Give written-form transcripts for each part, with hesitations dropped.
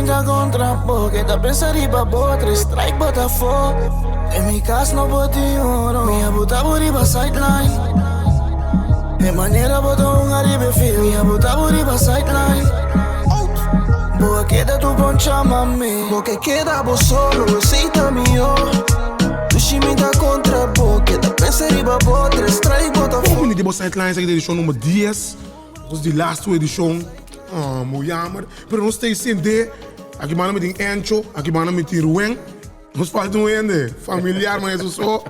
brinca contra bo Keda pensa riba bo Tres strike bo ta fo Den mi cas no bo tin oro Mi a buta bo riba sideline E manera bo ta hunga riba e field Mi a buta bo riba sideline Bo a keda tu poncha mami Bo ke keda bo solo esey ta mihor Dushi mi ta contra bo Keda pensa riba bo Tres strike bo ta fo Bon bini di bo sideline esaki ta edicion number dies. Nos di lastu edishon, oh, jammer. Pero nos ta sende, aki banda mi tin Encho, aki banda mi tin Ruen. Nos falta un hende, familiar, maar eso so.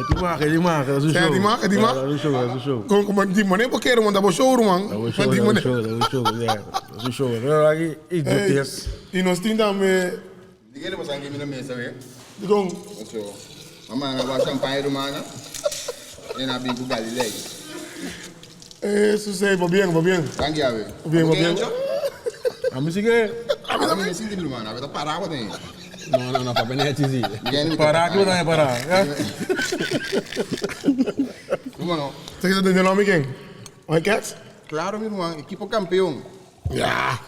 Di maga, di maga, su show. Di maga, di maga. Su show, su show. Con como di mané porque era manda bo show, ruman. Su show, su show, su show, yeah. Su show. Pero aki idiotes. Y nos tin tambe. Di kere boso anke mi na mesa we? Dikon? Paso mama na ba champagne rumana e na bin ku Galilei. Eso sei, va bien, va bien. Danki awe. Va bien, va bien. A mi si ke. A mi sinti mi rumana, awe ta pará bo den. No, no, no, papia no es así. Pará ki bo ta pará. Rumano. Sa ki ta den nomi ken? White Cats? Claro mi ruman, ekipo kampeon. Ya.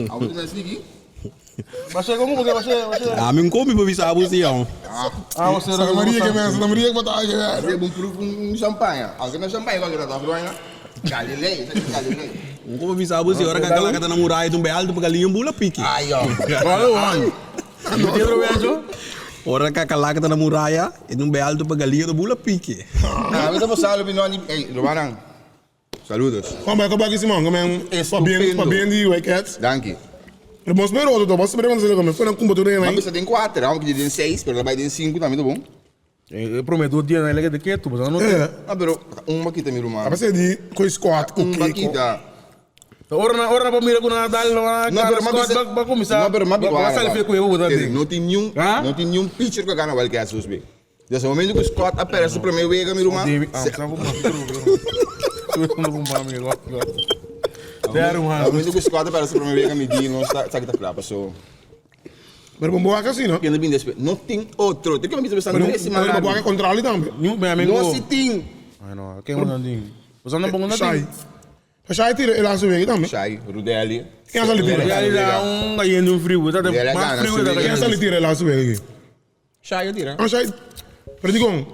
Awe ta sigui. Bashe como porque bashe bashe. A mi nkomi pa bisa abo si yon. Ah, você Santa Maria que men, Santa Maria que bota que men. Você bom proof um champanhe. Alguém na champanhe qual que tá falando? Galilei, isso é Galilei. Nko pa bisa abo si ora kakalaka ta na muraya tumbe alto pa galinha bula piki. Ai, ó. Qual one? Ora kakalaka ta na muraya e tumbe alto pa galinha ta bula piki. Ah, eu tô passando no ani, ei, Romanan. Saludos. Kom bij, kom bij, Simon. Kom bij. Estupendo. Pabien di White Cats. Danki. Pero bos mero otro, bos mero cuando se come. Fuera kumba tu Maar bisa den 4, aunque di den 6, pero daarbij den 5 tambe ta bon. E prome dos dia na de ketu, mas no. Eh. Ah, pero un bakita mi ruman. A base di koi squat ku Un kiko. bakita. Ora na ora na pa mira ku na dal na No, pero ma bisa ba kumisa. No, pero ma Ba bisa. sali fe ku eu Te No tin niun, no tin niun pitcher ku gana Wildcats dus be. Dus e momento ku Scott a perde su prome wega mi ruman. E momento ku Scott a perde su prome wega mi di nos ta esaki ta kla paso. Pero bon bo wak asina. Kende bin despues no tin otro. Te ke mi bisa Pero tres siman pero bo wak kontrali tambe. No si tin. Shai. Shai tira e laatste wega tambe. Shai, Rudelli. Ken a sali tira? Rudelli a gana su wega. Ken a sali tira e laatste wega aki? Shai a tira. Ah, Shai. Pero dikon?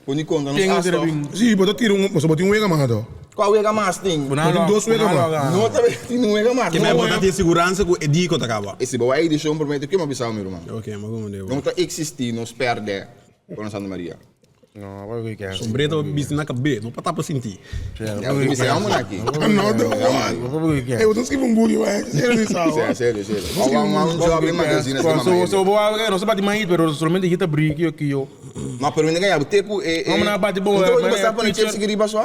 Pone konta nos as toch? Si, bo ta tira un, pasobra bo tin un wega mas toch? Kua wega mas tin? Bo tin dos wega mas. No ta tin un wega mas. Ke men bo ta tin siguransa ku e diko ta kaba. E si bo wak edishon promete ke mi a bisa mi ruman. Ok, mi a komprende bo. No ta eksistí nos pèrdè kontra Santa Maria. Sombré ta bisti na kabé, no pa tapa sinti. Ya, bo bisa amo na aki. Another one. Ey, bo ta skibi un buki, man. Serio di sa, Serio, serio, serio. Awa un job den magazine así, mama. So, bo a, no se bati mahit, pero solamente hita bri kio kio. Ma pero mi ta te ku e e. na bati bo. Nunca bo basta pone chips riba so?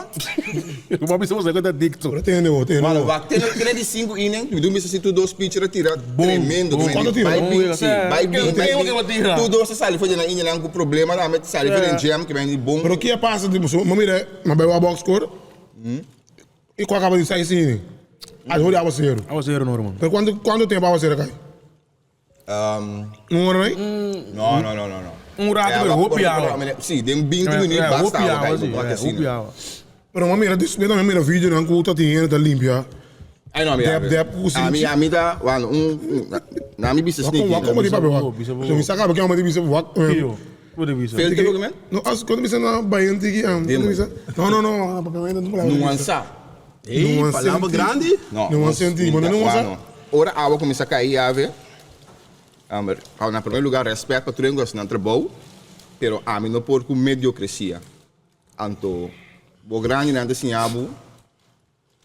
Bo bisa bo ta adicto. Pero tene bo, tene bo. Wak, tene tene di 5 inning, mi dun bisa si tu dos pitcher a tira tremendo. Cuánto tira? Bai bin, si, bai bin, bai bin. Tu dos a sali for di na inning ku problema tambe, sali for den jam, ke ben di bon. Pero kia pasa di bo, mira, ma bai wak box score. I kua kaba di seis inning? A hori awasero. Awasero no ruman. Pero cuanto cuanto tempo awasero kai? Un ora mai? No, no, no, no, no. Un rato pero hopi awa. Si, den 20 minuut basta awa kai. Hopi awa. Pero mi mira despues mi mira video nan ku ta tin hende ta limpia. Ai no, Dep dep ku si. Ami ami ta, wano, un na mi bisa sneaky. Wak como di papia wak. So mi saka ke di bisa wak. Filter lo men? No, as cuando bisa na bayan tiki, cuando bisa. No, no, no, papia no palabra. Nuansa. Ey, palabra grandi. No. Nuansa senti, bo no nuansa? Ora awa cuminsa cay yave, amber, na primer lugar respet pa tur hende cu haci nan trabou, pero ami no por cu mediocrecia. Anto bo grandinan ta siña bo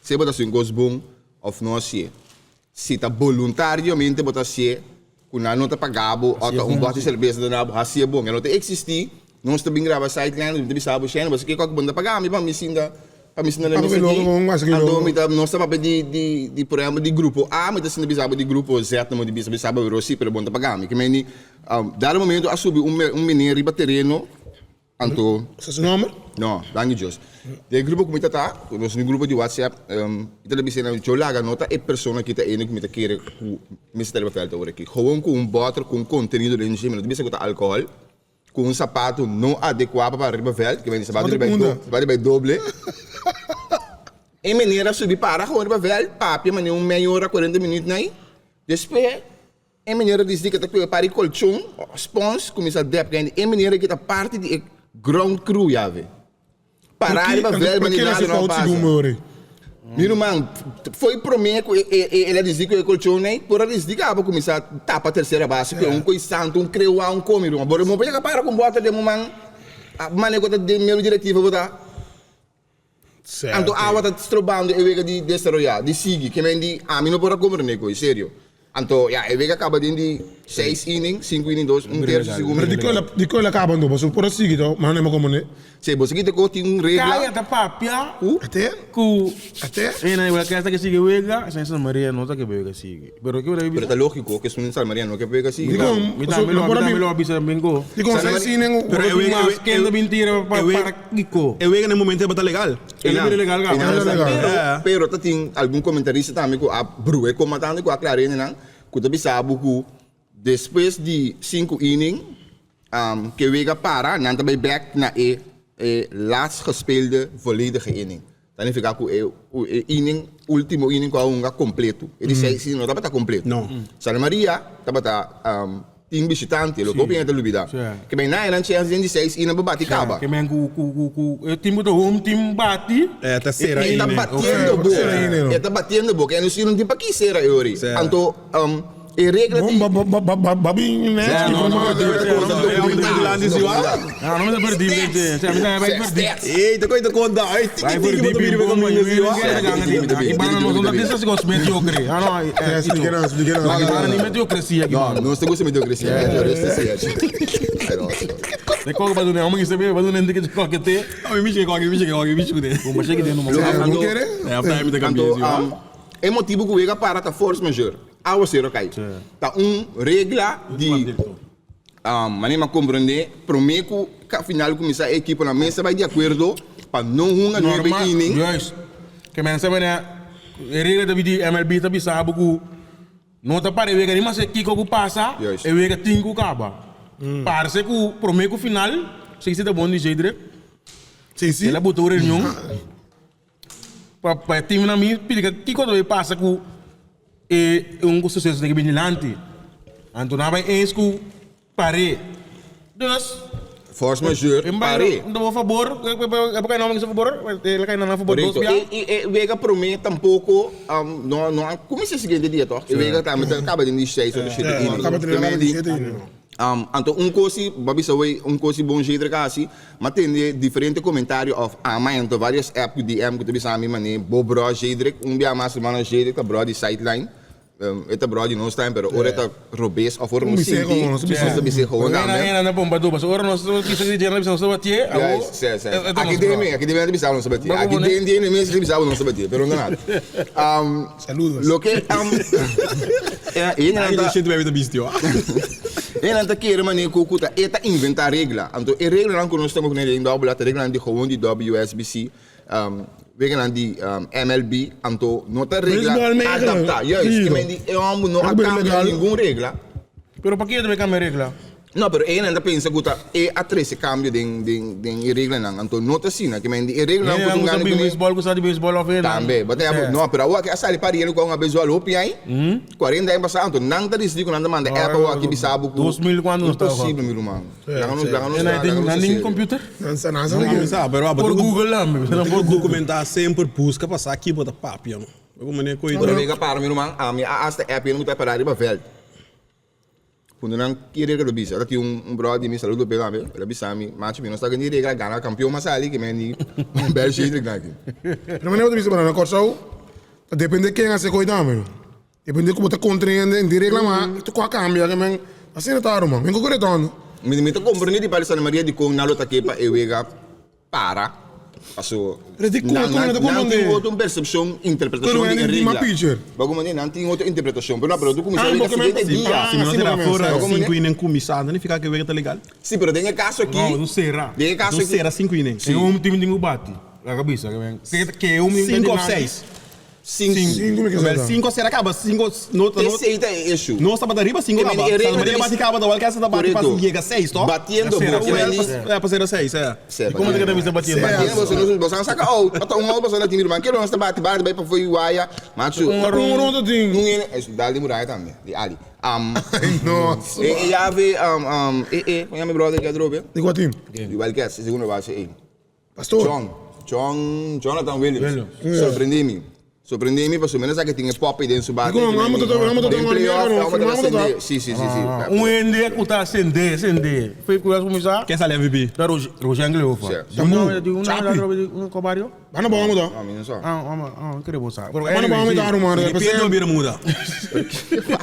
si bo ta haci un cos bon of no hacié. Si ta boluntariamente bo ta hacié, cu nan no ta paga bo of ta un bòt di serbesa ta duna bo, hacié bon. E no ta existi, nos ta bin graba sideline, mi ta bisa bo, Shane, bo sa kico cu bo no ta paga mi pa mi sinta, pa mi sinta na mesa aki. Anto mi ta, nos ta papia di, di, di por ehempel di grupo A, mi ta sinta bisa bo di grupo Z, mi ta bisa bo, pero si, pero bo no ta paga mi. Kimen di, dado momento a subi un meneer riba tereno. Anto. Sa su nomber? No, danki Dios. Den e grupo ku mi ta ta, nos tin un grupo di WhatsApp, mi ta bisa nan, Joe Laga no ta e persona ki ta ene ku mi ta kere ku mester ta riba vèlt awor aki. Gewoon ku un bòter ku un kontenido den dje, mi no ta bisa ku ta alkohòl, ku un sapato no adekuá pa para riba vèlt, ke men di sapato riba e sapato riba e doble. E meneer a subi para gewoon riba vèlt, papia manera un mei ora, kuarenta minüt nai. Despues e meneer a disdi ku ta kue par di kolchon, spons, kuminsá dèp kende. E meneer aki ta parti di e ground crew yawe. Pará riba vèlt manera nada no a pasa. Mi ruman, foi promé ku el a disdi ku e kolchon ei, por a disdi kaba kuminsá tapa tersera base ku e un koi santu, un krewá, un komi ruman. Bo por yega para ku un bòter den bo man, manera ku ta den mero direktiva bo ta. Anto awa ta strobando e wega di desaroyá, di sigui. Ke men di, ami no por a komprendé koe, serio. Anto, ya, e wega kaba den di seis inning, sinku inning, dos, un tercio segun. Pero di koe el a kaba anto? Pasobra por a sigui to, mas no a komprendé. Si, bo sigui te koe tin un regla. Kaya ta papia Ku? ku Ate? e nan igual kesta ke sigui wega, esei Santa Maria no ta ke wega sigui. Pero ke bo ta Pero bisa? ta lógiko ke esun Santa Maria no ke wega sigui. Dikon? Mi tambe lo, mi tambe lo a bisa tambe ko. Dikon seis inning? Pero e wega, Mas ken ta bin tira pa para kiko? E wega na e momento tabata legal. E la bira legal kaba. Einan, Legal. Pero, Ja. pero ta tin algun comentarista tambe ku a brua e koma tantu ku a klara hendenan ku ta bisa bo ku despues di sinku inning ke wega para nan ta bai bek na e e laatst gespeelde volledige inning. Ta nifiká ku e e inning ultimo inning ku a hunga kompleto. E di seis inning no tabata kompleto. No. Santa Maria tabata tin bishitante, loke hopi hende ta lubida. Ke men nan eran chèns den di seis inning pa bati kaba. Ke men ku ku ku ku e tim ku ta home team bati. E ta sera E ta inning. batiendo bo. E ta batiendo bo. Ke nos no tin paki sera e ori. Anto e regla di. Ba bin nèchi. No, no, no, no, No, no me ta perdí gente. Sea, mi ta bai perdí. Ey, ta koy ta konta. Ay, tiki tiki bo ta bira pa kaminda si wa. Aki banda nos no ta bisa si kos mediocre. Ah, no, Explica nan, explica nan. Aki banda ni mediocrecia aki No, banda. nos ta gusta mediocrecia. De kok ba duna, homo ngiste ba duna hende ke koke te. Mi mishi ke koke, mi mishi ke koke, mi mishi ku te. Bon, ba sheki den no Bo kere? Eh, after mi ta kambia si wa. E motibu ku wega para ta force majeure. Awacero kai. Ta un regla di Manera mi a comprende, prome cu final cuminsa e equiponan mester bay di acuerdo pa no hunga nuebe inning. Juist. Ke men sa manera e regla ta di MLB ta bisa bo cu no ta para e wega ni mas e kico cu pasa e wega tin cu caba. Parce cu prome cu final, si ta bon di Jedrick, el a buta un reunion. Pa pa e timnan mi splika kiko ta bay pasa ku e un suseso ta bin dilanti. Anto nan bay eens ku par'é. Dus. Force majeure, par'é. Bo fabor, e por kai nan fabor, el a kai nan fabor dos Korekto. bia. E e wega promé tampoko no no a kuminsá e siguiente dia tòg? E wega tambe ta kaba den di seis òf shete inning. Kaba den di shete inning. Anto un kos si, bo a bisa wey, un kos si bon Jedrick a hasi, m'a tende diferente komentario òf ama anto varios app ku DM ku ta bisa mi manera bo bro Jedrick, un bia mas hermano Jedrick ta bro di sideline, e ta bro di nos tambe pero ora e ta robes òf ora nos sinti nos ta bis'é gewoon tambe. Ena na bomba duba, so ora nos bisa di dje nos bisa nos ta batié, awo Juist, sè, sè. Aki den mi, aki den mi nan ta bisa bo nos ta batié, aki den den mes ta bisa bo nos ta batié, pero no nada. Saludos. Loke e nan ta. E nan ta kere manera ku ku ta e ta inventá regla. Anto e reglanan ku nos ta pone den Double A ta reglanan di gewoon di WSBC, reglanan di MLB, anto no ta regla adaptá. Juist, ke men di e hòmber no a kambia ningun regla. Pero pakiko ta bay kambia regla? No, pero e nan ta pensa ku ta e a trese kambio den den den e reglanan. Anto no ta asina. Ke men di e reglanan ku ku ta gana kuné. Beisbòl ku sa di beisbòl òf e nan. Tambe. Bo ta yama no, pero awor aki a sali pa riel ku a hunga beisbòl hopi aña, 40 aña pasá, anto nan ta disidí ku nan ta manda app awor aki bisa bo ku Dos mil kuantu nos tabata. imposibel mi ruman. Laga nos laga nos Nan laga nos tin serio. computer? Nan sa nan sa di Nan sa, pero Por Google tambe. Bo tin ku dokumentá semper buska pa sa ki bo ta papia no. Bo ku manera koe Ora mi a para mi ruman, ami a hasta app ku ta pará riba vèlt. Cuando nan ki regla lo bisa, ora tin un brother di mi saludo p'e tambe, el a bisa mi, macho mi no sa ken di regla gana campeon mas sali ke men di bel Shedrick nan aki. Pero manera bo ta bisa bo na Kòrsou ta depende ken a hasi koi tambe. Depende ku bo ta kontra hende di regla ma tur kos a kambia ke men asina ta ruman. Mi ku retorno. Mi ta comprende di Padre Santa Maria dikon nan lo ta ke pa e wega para paso Pero di con nan con nan ta nan comprende? tin otro percepcion interpretacion Pero di e hen di ma regla pitcher. Bo comprende nan tin otro interpretacion pero no pero tu cuminsa Ah, wega porque men siguiente dia ah, Si mi no sí, tira porque men afora sa. Bo comprende? 5 inning cuminsa, no nifica cu e wega ta legal. Si pero den e caso aki No, no sera. den e caso No aki sera 5 inning. E un team tin ku bati. Laga bisa ke men. Ke un team 5 of dilanti. 6. Sinku. Sinku mi ke Wel, sa. sinku a sera kaba, sinku no no Esei ta e issue. Nos tabata riba sinku Ke kaba. meni e Santa regla Maria ta bati kaba, Wildcats ta bati pa Korekto. yega seis, toch? Batiendo Sera, bo. sera. Ke meni. Ja, pa sera seis, ja. Sera, Como te keda bisa batiendo? Batiendo bo, nos bo san saka out. Ata un out bo san na team ruman. Kero nos ta bati bati bai pafó i waya. Machu. Un Un ronda tin. Un ene, es dal di muraya tambe, di Ali. Um, Nossa. e e yave um um e e, kon yama mi brother ki a drobe? Di kua team? Di Wildcats, e segundo base ei. Pastor. John, John, Jonathan Williams. Williams. Sorprendí mi. Sorprendí mi pasobra mi no sa ke tin e poppy den su bate. Digo, amo ta amo ta Den playoff, no, amo ta firmamos ta. ascendé. Sí, sí, sí, sí. Un hende ku ta ascendé, ascendé. Foi ku a kuminsá. Ken sali MVP? Ta Roger Angleofa. Sí. Tambu, Una Chapi. un cobario. Bana bom amo ta. No, mi no sa. Ah, ah, ah, kere bo sa. Pero Bana bom amo ta arma. De repente eu bira muda.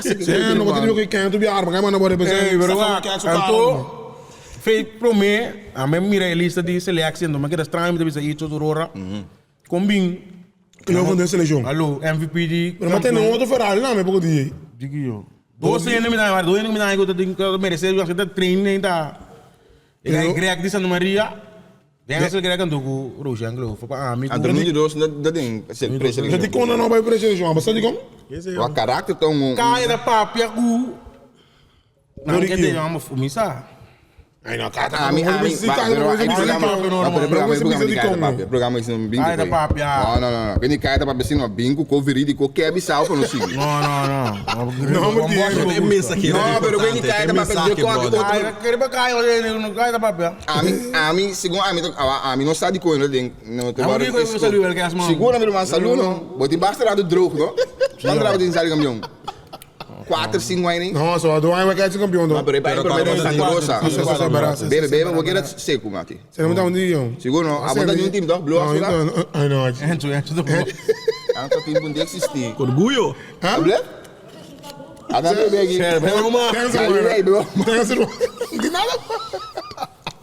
Sí, no botin que quem tu bi arma, kai mana bora Ei, pero wa. Anto, fei promé, a me mira e lista di selectie, anto me keda straño, mi ta bisa Icho Aurora. Kon bin. Kleur van de seleccion. Aló, MVP di. Pero ma tene un otro Ferrari na me poko di. Diki yo. Dos hende mi ta, dos hende mi ta ku ta tin ku merece, ku ta train ta. E Pero- Greg di Santa Maria. Den a Greg anto ku Roger Angelo, pa ami ku. Anto nu di dos no ta den Dat preseleccion. die kon nou bij preseleccion, maar staat die kon? Wa karakter ta un. Kaya da papia ku. No, Não, Ricky. que tem uma missa. Ai no, kata. Ami, ami, pero ai programa, pero programa, programa di kaita papia, programa is un bingo. Kaita papia. No, no, no, no. Quindi kaita papia sino bingo ko verídico que bisau pa no sigui. No, no, no. No, maar die- É mesa aqui. No, pero quindi kaita papia de ko otro. Kaya ba kaya no kaya papia. Ami, ami, segun ami, ami no sa di ko no den no te Ah, maar die ko salu wel gas man. Seguro mi man salu no. Bo tin basta rato droog no. Basta rato tin sali campeón. 4 5 wine. No, zo, doe hij wel kampioen Ma dan. pero pero pero Santa Rosa. Zo, zo, zo, zo, Bebe, bebe, bo kera seco mati. Ze moeten aan die jong. Seguro no. Abota di un team toch? Blue Africa. Ai no. Enzo, Enzo de boa. Anto team kun existi. Orgulho. Hable? Ada bebe aqui. Thanks, bro. Thanks, bro. Di nada.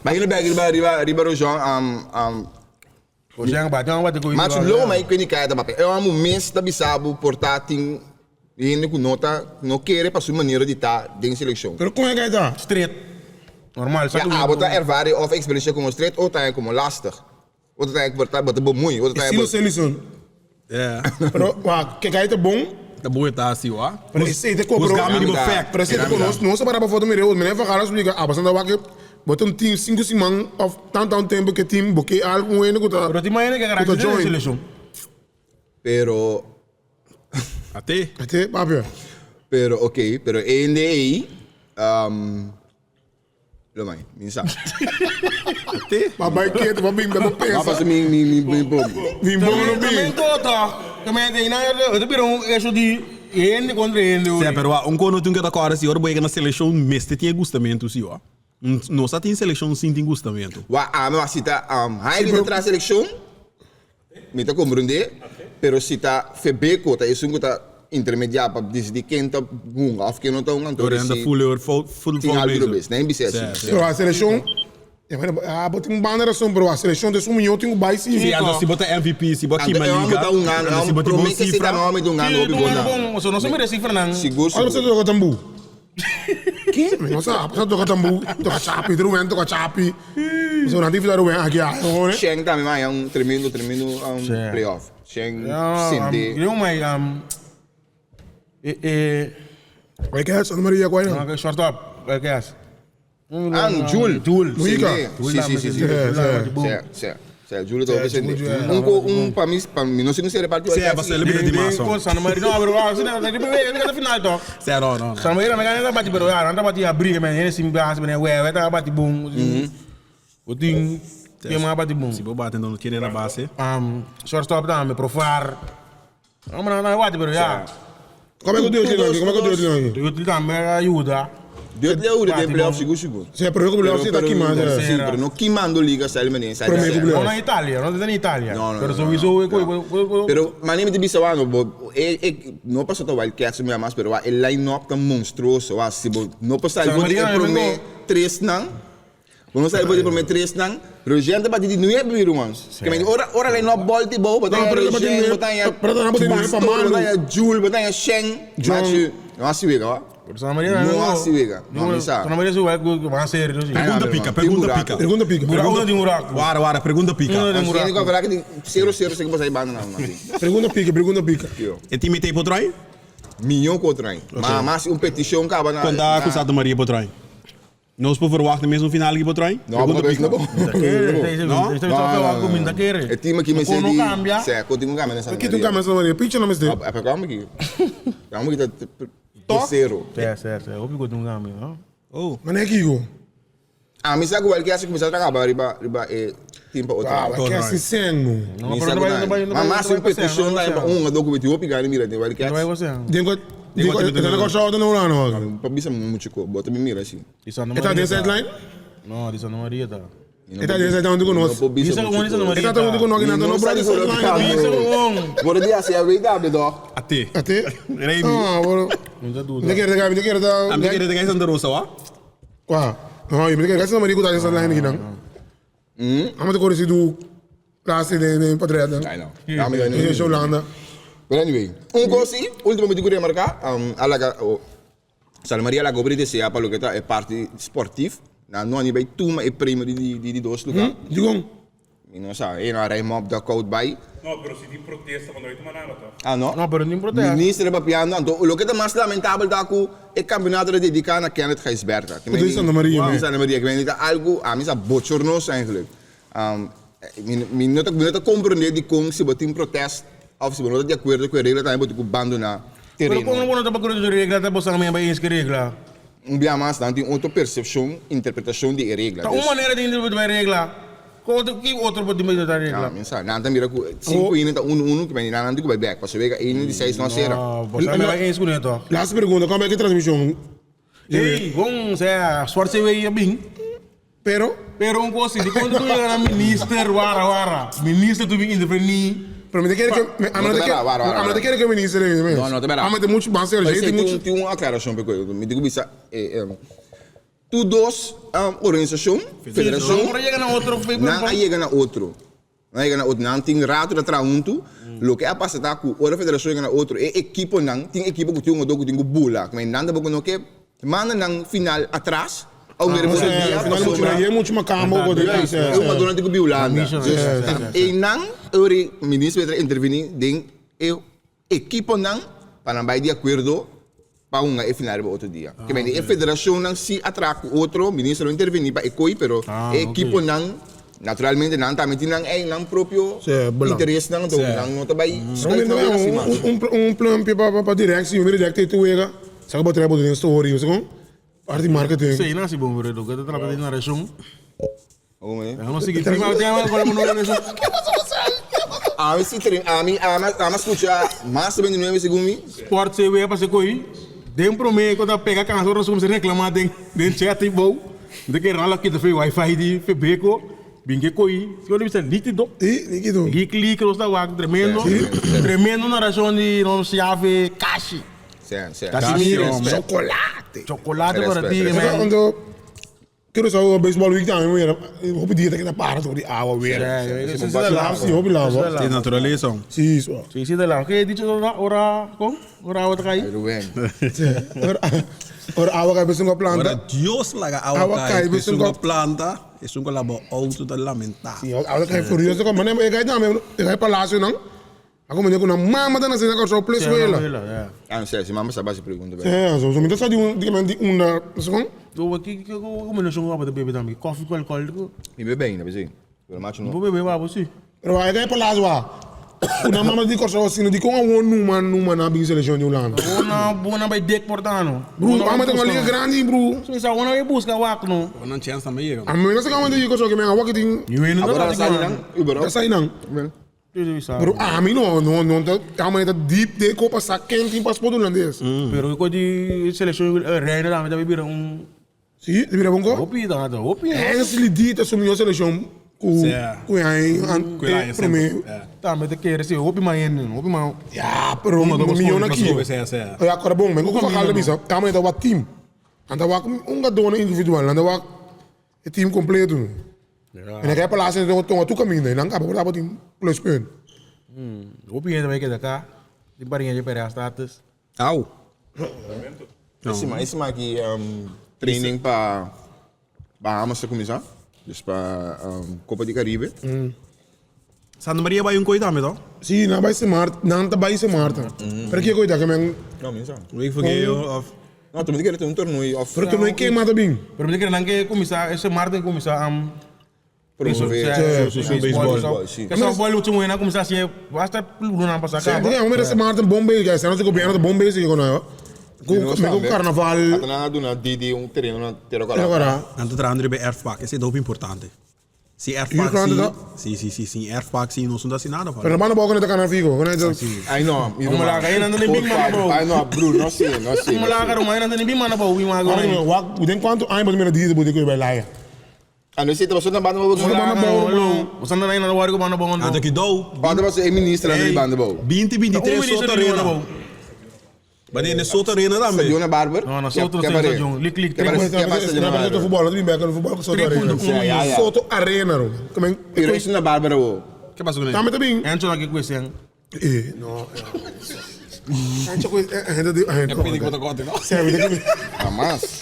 Maar jullie bij riba riba riba Rojon um um Rojan ba, tem uma coisa. maar tu lo maar ik weet niet kaita papi. Eu amo mes da bisabu portating hende ku nota no kere pa su maniera di ta den selección. Pero kon jij daar? Street. Normal, Ja, ah, bota ervaring of experiência como street ou tá como lastig. Outra tá que bota bemoei, outra tá Estilo Selison. É. Pero, wa, kijk hij te bon. Da boa tá assim, ó. Pero esse te compro. Buscar mínimo Dá. fact. Pero esse te conosco, não se para para foto mireu, meneer van Gaal explica, ah, bastante wakke. Bota um team 5 simang of tant tant tempo que team boke algo um ene kuta. Pero te imagina que Kuta caractere join. seleção. Pero Até. Até, papi. pero ok, pero NDA um lo mai, min sa. Até. Papai quieto, papi, me Ma pensa. passa mi mi mi mi bom. Vim bom no Também bim. tô, tá. Também tem na, eu tô pirando isso de hende contra hende. Sim, pero ó, um quando tu que tá agora assim, ora boa na seleção meste tinha gostamento, sim, ó. Não só tem seleção sim tem gostamento. Wa a me cita um hai di tra selection. Mi ta comprende, pero cita Febeco ta is un ta intermediar pa decidir quem ta hunga of quem não ta hunga. Door en de full full full Tem algo bes, nem bise assim. Pero a seleção, ja, maar, ah, bota um banner assim, pero a seleção desse um milhão tem um baixo. Sim, ando se bota MVP, se bota Anto Kima eu amo Liga. ta un ano, se eu bota bom prometo que cifra. tá nome de um ano Sim, obi não é bona. bom, só não se merece Fernando. Seguro, Olha você seguro. toca tambu. Que? Nossa, você toca tambu, toca chapi, Ruben toca chapi. Você não tem que Ruben aqui, ah, né? Sheng também mas é um tremendo, tremendo um, Sim. playoff. Sheng Ah, sente. Eu mas um e e Vai que é Santa Maria qual é? não, short up, é que é? Ah, um Jul. Jul. Mujica. Sente. Sim, sim, sim, sim. É, Sim, sim. Sim, Jul tá Sim, sente. Jul, é. Um co- um para mim, para mim não sei se repartiu. Sim, é, você lembra de massa. Com Santa Maria, não, pero ah, não, não, não, final toch. Sim, não, não. Santa Maria, me ganha bate pero ah, não bate a briga, man, ele sim base, man, ué, ué, tá bate bom. O ding, que mais bate bom. Se vou bater então não querer na base. Um, shortstop tá me profar. Não, não, não, bate pero já. Como é que eu dei aqui? Como é que eu dei aqui? Eu te também ajuda. Deus lhe ajuda Bate tem playoff bom. seguro seguro. Sim, pero eu que Pero- você tá aqui, pero- mas. é. Sim, pero no queimando liga sai menino, sai. Prometo sai. playoff. Não na Itália, não tá na Itália. No, no, Pero no, sowieso no, eu no. Pero mané mi bisa wano bo e e no pasó ta Wildcats mi mas pero wa el line up tan monstruoso wa si bo no pasa San el Marino, prome vengo. tres nan. Bo no sa el prome tres nan. Roger ta bati di nueve birumans. Que me ora ora line up ball ti bo bota No, pero ta bati Roger nueve- bota ya pero ta bati nueve pa Pastor, Manu. bota ya Jul bota ya Sheng. John. Machu. No así wega wa. Santa Maria No hasi wega. No, mi sa. Santa Maria su wek mas serio si. Pregunta pica, pregunta pica. Pregunta pica. Buraco tin buraco. Wara, wara, pregunta pica. Nos tiene cu avera cu tin cero cero si cu pasa e banda nan nan. Pregunta pica, pregunta pica. E team e por trae? Miyo cu trae. Ma mas un peticion caba na. Conta cu Santa Maria por trae. Nos por verwacht e mesun final aki por trae? No, Pregunta pica. No? No? E team aki mester no di. cambia. Sè, cu tin cu cambia na Santa Ki tin Maria. cambia na Santa Maria? Picha no mester. Ah, pa cambia aki. Cambia aki ta zero. Sè, sè, sè. Hopi cu tin cambia, no? Oh. Mane kiko? Ami sa cu welke a cuminsa traha riba riba e team pa otro. Wow, ke si sen no. No, pero no bai, no bai, no Ma bai. mas un peticion na pa un hungador cu meti hopi gana mira den welke. No bai você. Den ko den ko den ko show den Holanda wak. Pa bisa mucho ko, bo ta mi mira si. Di Santa E ta Maria. den sideline? No, di Santa Maria ta. E ta den sideline huntu ku nos. Bisa con Santa Maria. E ta huntu ku nos ki nan ta no brother sideline. Bisa con. Bora di asi a WW toch? Ate. Ate? Remy. Ah, bro. No ta duda. Mi ta kere ta mi ta kere ta. Ami ta kere ta kai Santa Rosa wa? Wa? No, mi ta kere kai Santa Maria ku ta den sideline ki nan. Amo ta kore si du laatste den den patria dan. I know. Ami Den no. Holanda. But anyway, un cos si, ultimo mi tin cu remarca, a laga Santa Maria laga obri desea pa loke ta e parti sportief. Nan no a ni bay tuma e premio di di dos lugar. Dikon? Mi no sa, e no a rij mop duckout bay. No, pero si tin protesta pa no bay tuma nada toch? Ah no? No, pero tin protesta. Minister a papiando, anto loke ta mas lamentabel ta cu e campeonato ta dedica na Kenneth Gijsbertha. Ku di Santa Maria, Di Santa Maria, ki ta algo, ami sa bochornoso eigenlijk. Mi no ta mi no ta comprende dikon si bo tin protest of si bo no ta di acuerdo cu e regla tambe bo tin cu bandona Pero tereno. kon bo no ta acuerdo cu e regla ta bo sa mi a bay eens cu e regla? Un bia mas nan tin otro percepcion, interpretacion di e regla. Ta un manera di interpreta e regla. Con otro ki otro por interpreta e regla? Ah, mi sa. Nan ta mira cu cinco inning ta uno uno, ki nan nan tin cu bay bek. Pasobra e inning di seis no a cera. No, bo sa mi a bay eens cu ne toch. Laatste pregunta, kon bay ki transmision? Ey, bon, sea, Sport TV a bin. Pero. Pero un cos si, di cuando tu yega na minister wara wara, minister tu bin interveni. Pero mi ta kere ke, ami no ta kere, ami no ta kere ke minister ei mes. No, no ta bera. Ami ta muchu mas serio, Tin muchu. tin un aclaracion pe koe, mi tin cu bisa tur dos organisacion, federacion, Nan por a yega na otro. Nan a yega na otro. Nan a yega na otro, nan tin rato ta traha huntu, loke a pasa ta ku ora federashon yega na otro e ekiponan, tin ekipo ku tin un hungadó ku tin ku bula, ku nan tampoko no ke manda nan final atras, a un otro dia pasobra e hungadónan tin ku bin Hulanda. Dus einan ora e minister mester a intervení den e ekiponan pa nan bai di akuerdo pa hunga e final riba otro dia. Ke mende e federashonnan si a traha ku otro, minister lo intervení pa e koi, pero e ekiponan naturalmente nan tambe tin nan ei nan propio interesnan, anto nan no ta bai schuif nan wega así mas. Un plumpje pa directie, mi directie e wega, sa ku bo trae bo den story, bo sa kon? Parti marketing. Sí, nan si bon pero loke ta trata di narashon. Como es? Nos sigui prima tema con la no eso. Ami si trin, ami ama ama escucha mas de 29 segun mi. Sport CV pa se koi. Den prome ko ta pega cansa ora nos reclama den den chat y bou. De que rala kita fe wifi di Febeco. Bin ke koi. Si ko bisa nítido. Y nítido. Geek leak nos ta wak tremendo. Tremendo narracion di nos Jave Kashi. Casimiro. Chocolate. Chocolate para ti, man. Anto, quiero saber baseball week tambe weer. Hopi dia ta keda para door di awa weer. Sí, hopi lava. Di naturalesa. Sí, so. Sí, sí, de la. Ke dicho ora ora kon? Ora awa ta kai? Ora ora awa kai besun ko planta. Ora Dios laga awa kai besun ko planta, esun ko laba auto ta lamenta. Sí, awa ta kai furioso ko. Mane e kai tambe, e kai palacio nan. A como ku na mama ta nase na Kòrsou ples wela. Ah, no sé, si mama sa basi pregunta. Sí, so, so mi ta sa di un, di di unda, no sé kon. Yo, ki ki kombinashon ku abo ta bebe tambe? Koffie ku alkohol ku? Mi bebe ainda, sí. Pero macho no. Bo bebe wabo sí. Pero a e palacio wa. Ku na mama di Kòrsou asina, di kon awor numa numa na bin selekshon di Hulanda. Bo na bo na bai dek portano. Bru, mama ta un liga grandi, bru. So mi sa bo na bai buska wak no. Bo nan chèns tambe yega. A mi no sa kon di Kòrsou ke men awor ki tin. Awor a sa di nan, überhaupt. A sa di nan. Pero ami no, no, no ta, ta manera ta deep den kopa sa ken tin paspoort hulandes. Pero kiko di seleccion Reino tambe ta bira un. Si, ta bira bon ko? Hopi ta ta hopi. Hensley D ta su mihor seleccion ku ku e aña prome. Tambe ta kere si hopi mas hende, hopi mas. Ya, pero mihor na kiyo. Ya, kora bon, men ku Van Gaal ta bisa, ta manera ta wak team. Nan ta wak un gadona individual, nan ta wak e team completo. En aquel palacio tengo tonga tu caminda y nan caba por tabatin pluspunt. Hopi hende bai keda ka, tin pariña dje pere status. Au. E siman aki training pa Bahamas ta kuminsá, dus pa Copa di Caribe. Santa Maria bai un koi tambe to? Si, nan bai Sint Maarten, nan ta bai Sint Maarten. Pero ke koi ta ke men? No, mi no sa. Week vergeo of? No, tu mi ta kere ta un tornoi of. Pero tornoi ke mata bin? Pero mi ta kere nan ke kuminsá, e Sint Maarten kuminsá Promover. Sí, baseball, sí. Ke softball lucha muhé nan kuminsá hasié basta lunanan pasá kaba. Ey, ome Sint Maarten bon bezig, esei nos gobierno ta bon bezig ku nan, ku ku karnaval. Ata nan a duna Didi un tereno na Tera Kòrá. Tera Kòrá. Nan ta trahando riba e erfpak, esei ta hopi importante. Si erfpak si, si, si, si, sin erfpak si nos no ta hasi nada. Pero manda bo ku nan ta kana figo, ku nan ta. Ay no, mi ruman. Ay nan ta ni bin manda bo. Ay no, bro, no si, no si. Ay nan ta ni bin manda bo, Wak, den kuantu aña bo ta mira Didi bo ta ku bai laya? A no esei tabata na banda bou. Tabata banda bou ruman. Boso anda na wari ku banda bou anto. Anto ki dou. Ora tabata e ministernan di banda bou. Binti binti tres Soto Arena. Ba den Soto Arena tambe. Stadion Barber. No no Soto stadion. Lik lik. Ke pasa Soto futbol. No ta bin bek futbol ku Soto Arena. Soto Arena ruman. Pero eso na Barber awo. Ke pasa ku ne? Tambe ta bin. Encho na ke kuesen. Eh no. Encho ku hende di E pidi ku ta konti no. Sí, mi ta Hamas.